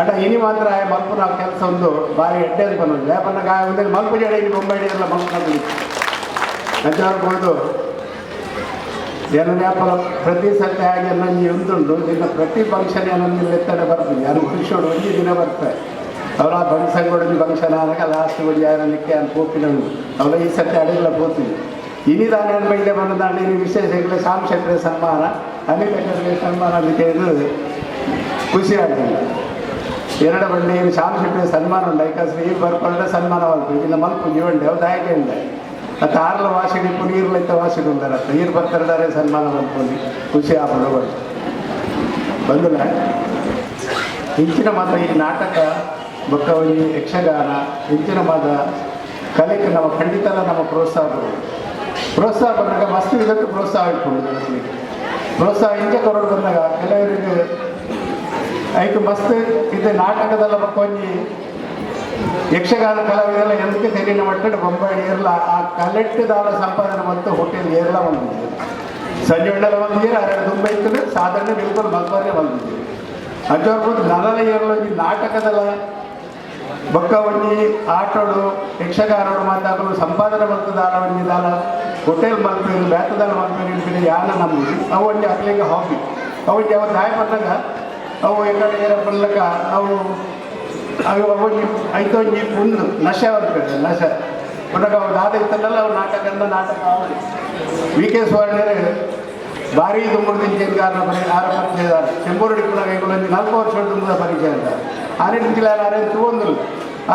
Speaker 14: ಅಂಡ ಇನಿ ಮಾತ್ರ ಆಯ ಮಲ್ಪುನ ಕೆಲಸ ಒಂದು ಬಾರಿ ಎಡ್ಡೆ ಅಂತ ಬಂದು ಯಾಕಂದ್ರೆ ಆಯ ಒಂದು ಮಲ್ಪು ಜಡ ಇನಿ ಬೊಂಬೈ ಎಲ್ಲ ಮಲ್ಪು ಅಂಚ ಏನಪ್ಪ ಪ್ರತಿ ಸತಿ ಆಗಿ ನಂಜಿ ಉಂಟುಂಡು ನಿನ್ನ ಪ್ರತಿ ಫಂಕ್ಷನ್ ಏನೊಂದು ಎತ್ತಡೆ ಬರ್ತೀನಿ ಯಾರು ವರ್ಷೋಡು ಒಂಜಿ ದಿನ ಬರ್ತಾರೆ ಅವರ ಫಂಕ್ಷನ್ ಒಂಜಿ ಫಂಕ್ಷನ್ ಆದಾಗ ಲಾಸ್ಟ್ ಒಂಜಿ ಯಾರಲಿಕ್ಕೆ ನಾನು ಪೋಪಿನ ಉಂಟು ಅವರ ಈ ಸತಿ ಅಡಿಗೆಲ್ಲ ಪೋತೀನಿ. ಇನಿ ದಾನ ಬೈದೆ ಬಂದ ಇನಿ ವಿಶೇಷ ಶ್ಯಾಮ್ ಶೆಟ್ಟರೆ ಸನ್ಮಾನ ಅನಿಲ್ ಶೆಟ್ಟರೆ ಸನ್ಮಾನ ಅಂತ ಇದು ಖುಷಿ ಆಗಿಲ್ಲ. ಎರಡು ಬಂಡಿ ಶ್ಯಾಮ್ ಶೆಟ್ಟರೆ ಸನ್ಮಾನ ಉಂಟು ಐಕಾಸ್ರಿ ಈ ಬರ್ಕೊಂಡ್ರೆ ಸನ್ಮಾನ ಮಲ್ಪು ಇಲ್ಲ ಮಲ್ಪು ಜೀವಂಡೆ ಅವು ದಾಯಕೆ ಉಂಡೆ ಮತ್ತು ಆರ್ಲ ವಾಸಿಡಿ ನೀರ್ಲೈತ ವಾಸಿಡಿ ಉಂಡರತ್ತ ನೀರು ಬರ್ತಾರೆ ಸನ್ಮಾನ ಮಲ್ಪೊಂದು ಖುಷಿ ಆಪುಂಡು ಬಂದುಲ ಇಂಚಿನ ಮಾತ ಈ ನಾಟಕ ಬೊಕ್ಕ ಒಂಜಿ ಯಕ್ಷಗಾನ ಇಂಚಿನ ಮಾತ ಕಲೆಗೆ ನಮ್ಮ ಖಂಡಿತಲ ನಮ್ಮ ಪ್ರೋತ್ಸಾಹ ಕೊಡೋದು. ಪ್ರೋತ್ಸಾಹ ಬಂದಾಗ ಮಸ್ತ್ ಇದಕ್ಕೆ ಪ್ರೋತ್ಸಾಹ ಇಟ್ಕೊಂಡು ಜನಗಳಿಗೆ ಪ್ರೋತ್ಸಾಹ ಇಂಚ ಕೊರೋಡು ಬಂದಾಗ ಕೆಲವರಿಗೆ ಐಕ್ ಮಸ್ತ್ ಇದು ನಾಟಕದಲ್ಲ ಬೊಕ್ಕ ಒಂಜಿ ಯಕ್ಷಗಾನ ಕಲಾವಿದೆಲ್ಲ ಎಂದಕ್ಕೆ ತೆರಿನ ಮಟ್ಟದ ಬೊಂಬೈ ಏರ್ಲ ಆ ಕಲೆಕ್ಟ್ ಸಂಪಾದನೆ ಮತ್ತು ಹೋಟೆಲ್ ಏರ್ಲ ಬಂದಿದೆ. ಸಂಜೆ ಬಂದಿದ್ದೀರಿ ಅರೆ ತುಂಬ ಇತ್ತು ಸಾಧಾರಣ ಬಿಲ್ಕುಲ್ ಮಲ್ಬಾರೇ ಬಂದಿದ್ದೀರಿ ಅಂಚವ್ರ ನಲನ ಏರ್ಲ ಒಂಜಿ ನಾಟಕದಲ್ಲ ಬೊಕ್ಕ ಒಂಜಿ ಆಟೋಡು ಯಕ್ಷಗಾನೋಡು ಮಾತಾಡಲು ಸಂಪಾದನೆ ಮಲ್ತದಾಲ ಒಂಜಿ ದಾಲ ಹೋಟೆಲ್ ಮಲ್ಪೇರು ಬೇತದಾಲ ಮಲ್ಪೇರು ಇನ್ಪಿನ ಯಾನ ನಮ್ಮದು ಅವು ಒಂಜಿ ಅಕ್ಲಿಗೆ ಹಾಬಿ ಅವು ಒಂಜಿ ಅವು ದಾಯ ಬಂದಾಗ ಅವು ಎಕಡೆ ಏರ ಬರ್ಲಕ್ಕ ಅವು ಅವು ಒಂಜಿ ಐತೊಂಜಿ ಒಂದು ನಶೆ ಬರ್ತಾರೆ ನಶೆ ಪುನಃ ಅವು ದಾದ ಇತ್ತಲ್ಲ ಅವು ನಾಟಕದಿಂದ ನಾಟಕ ವಿ ಕೆ ಸುವರ್ಣರು ಭಾರಿ ದುಂಬುಡು ಬರೀ ಆರ ಪರಿಚಯ ಇದ್ದಾರೆ ಚೆಂಬೂರು ಪುನಃ ಒಂಜಿ 4 ವರ್ಷ ದುಂಬುದ ಪರಿಚಯ ಅಂತ ಆನೆ ಆರೆ ತೂವೊಂದಿಲ್ಲ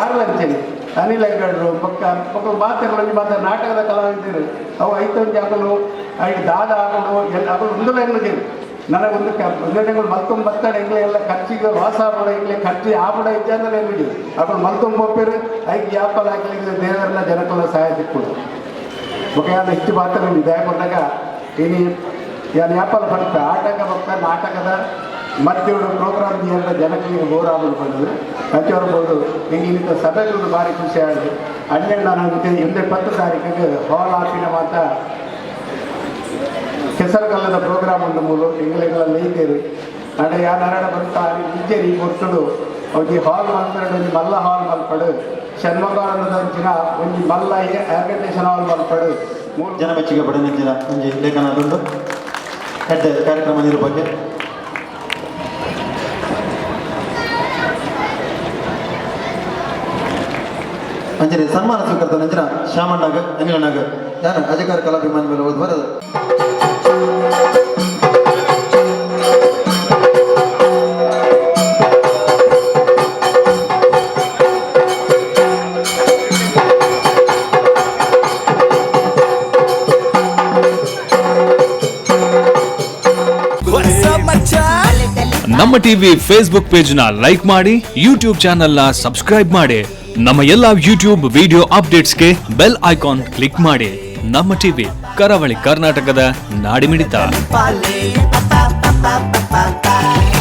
Speaker 14: ಆರಲ ಅಂಚೆನೆ ಅನಿಲ್ ಹೆಗ್ಗಡ್ರು ಬೊಕ್ಕ ಬೊಕ್ಕ ಮಾತೆಲ್ಲ ಮಾತ್ರ ನಾಟಕದ ಕಲಾವಿದರು ಅವು ಐತೊಂಜಿ ಅಗಲು ಐದು ದಾದ ಆಗಲು ಎಲ್ಲ ಅಗಲು ಒಂದುಲ ಎನ್ನುಜೇನು ನನಗೊಂದು ಒಂದೆಗಳು ಮಲ್ತೊಂಬ ಬತ್ತಾಡ ಎಂಗ್ಲೆ ಎಲ್ಲ ಖರ್ಚಿಗೆ ವಾಸ ಆಪಡ ಎಂಗ್ಲೆ ಖರ್ಚು ಆಪಡ ಇಜ್ಜಾಂದ್ರೆ ಎನ್ನುಜಿ ಅప్పుడు ಮಲ್ತೊಂಬ ಒಪ್ಪೇರು ಐಕ್ ಯಾಪಲ್ ಹಾಕ್ಲಿಕ್ಕೆ ದೇವರನ್ನ ಜನಕಲ ಸಹಾಯ ಸಿಕ್ಕುಡು ಬೊಕ್ಕ ಯಾರು ಹೆಚ್ಚು ಮಾತ್ರ ದಯ ಕೊಟ್ಟಾಗ ಇನಿ ಯಾನು ಯಾಪಲ್ ಬರ್ತ ಆಟಕ ಬೊಕ್ಕ ನಾಟಕದ ಮಧ್ಯೋಡು ಪ್ರೋಗ್ರಾಮ್ ಎಲ್ಲ ಜನಕ್ಕೆ ಬೋರ್ ಆಗೋದು ಬಂದದ್ದು ಅಂಚೆ ಹಿಂಗೆ ಇನ್ನಿತ ಸಭೆಗಳು ಭಾರಿ ಖುಷಿ ಆಗಿದೆ. ಅಣ್ಣಣ್ಣ ನಾನು ಹಿಂದೆ 10 ತಾರೀಕಿಗೆ ಹಾಲ್ ಆಪಿನ ಮಾತ ಕೆಸರುಗಲ್ಲದ ಪ್ರೋಗ್ರಾಮ್ ಉಂಡು ಮೂಲು ಎಂಗ್ಲೆಗಳಲ್ಲಿ ಐತೇರು ಅಂಡ ಯಾರು ನರಡ ಬರ್ತಾ ಇಜ್ಜೇರಿ ಕೊಟ್ಟಡು ಒಂಜಿ ಹಾಲ್ ಮಲ್ಪಡು ಒಂಜಿ ಮಲ್ಲ ಹಾಲ್ ಮಲ್ಪಡು ಷಣ್ಮುಖಾನಂದದಂಚಿನ ಒಂಜಿ ಮಲ್ಲ ಏರ್ ಕಂಡೀಷನ್ ಹಾಲ್ ಮಲ್ಪಡು
Speaker 10: ಜನಮೆಚ್ಚುಗೆ ಪಡೆದಂಚಿನ ಒಂಜಿ ಲೇಖನ ದುಂಡು ಎಡ್ಡೆ ಕಾರ್ಯಕ್ರಮ ನಿರೂಪಕ್ಕೆ ಅಂಚನೆ ಸನ್ಮಾನ ಸ್ವೀಕೃತ ನಂಚಿನ ಶ್ಯಾಮಣ್ಣಗ ಅನಿಲಣ್ಣಗ ಯಾನ ಅಧಿಕಾರ ಕಲಾಭಿಮಾನಿ ಮೇಲೆ ಓದ್ ಬರೋದು.
Speaker 2: ನಮ್ಮ ಟಿವಿ ಫೇಸ್ಬುಕ್ ಪೇಜ್ ನ ಲೈಕ್ ಮಾಡಿ, ಯೂಟ್ಯೂಬ್ ಚಾನೆಲ್ ನ ಸಬ್ಸ್ಕ್ರೈಬ್ ಮಾಡಿ, ನಮ್ಮ ಎಲ್ಲಾ ಯೂಟ್ಯೂಬ್ ವಿಡಿಯೋ ಅಪ್ಡೇಟ್ಸ್ಗೆ ಬೆಲ್ ಐಕಾನ್ ಕ್ಲಿಕ್ ಮಾಡಿ. ನಮ್ಮ ಟಿವಿ ಕರಾವಳಿ ಕರ್ನಾಟಕದ ನಾಡಿಮಿಡಿತ.
Speaker 1: Pa pa pa pa pa.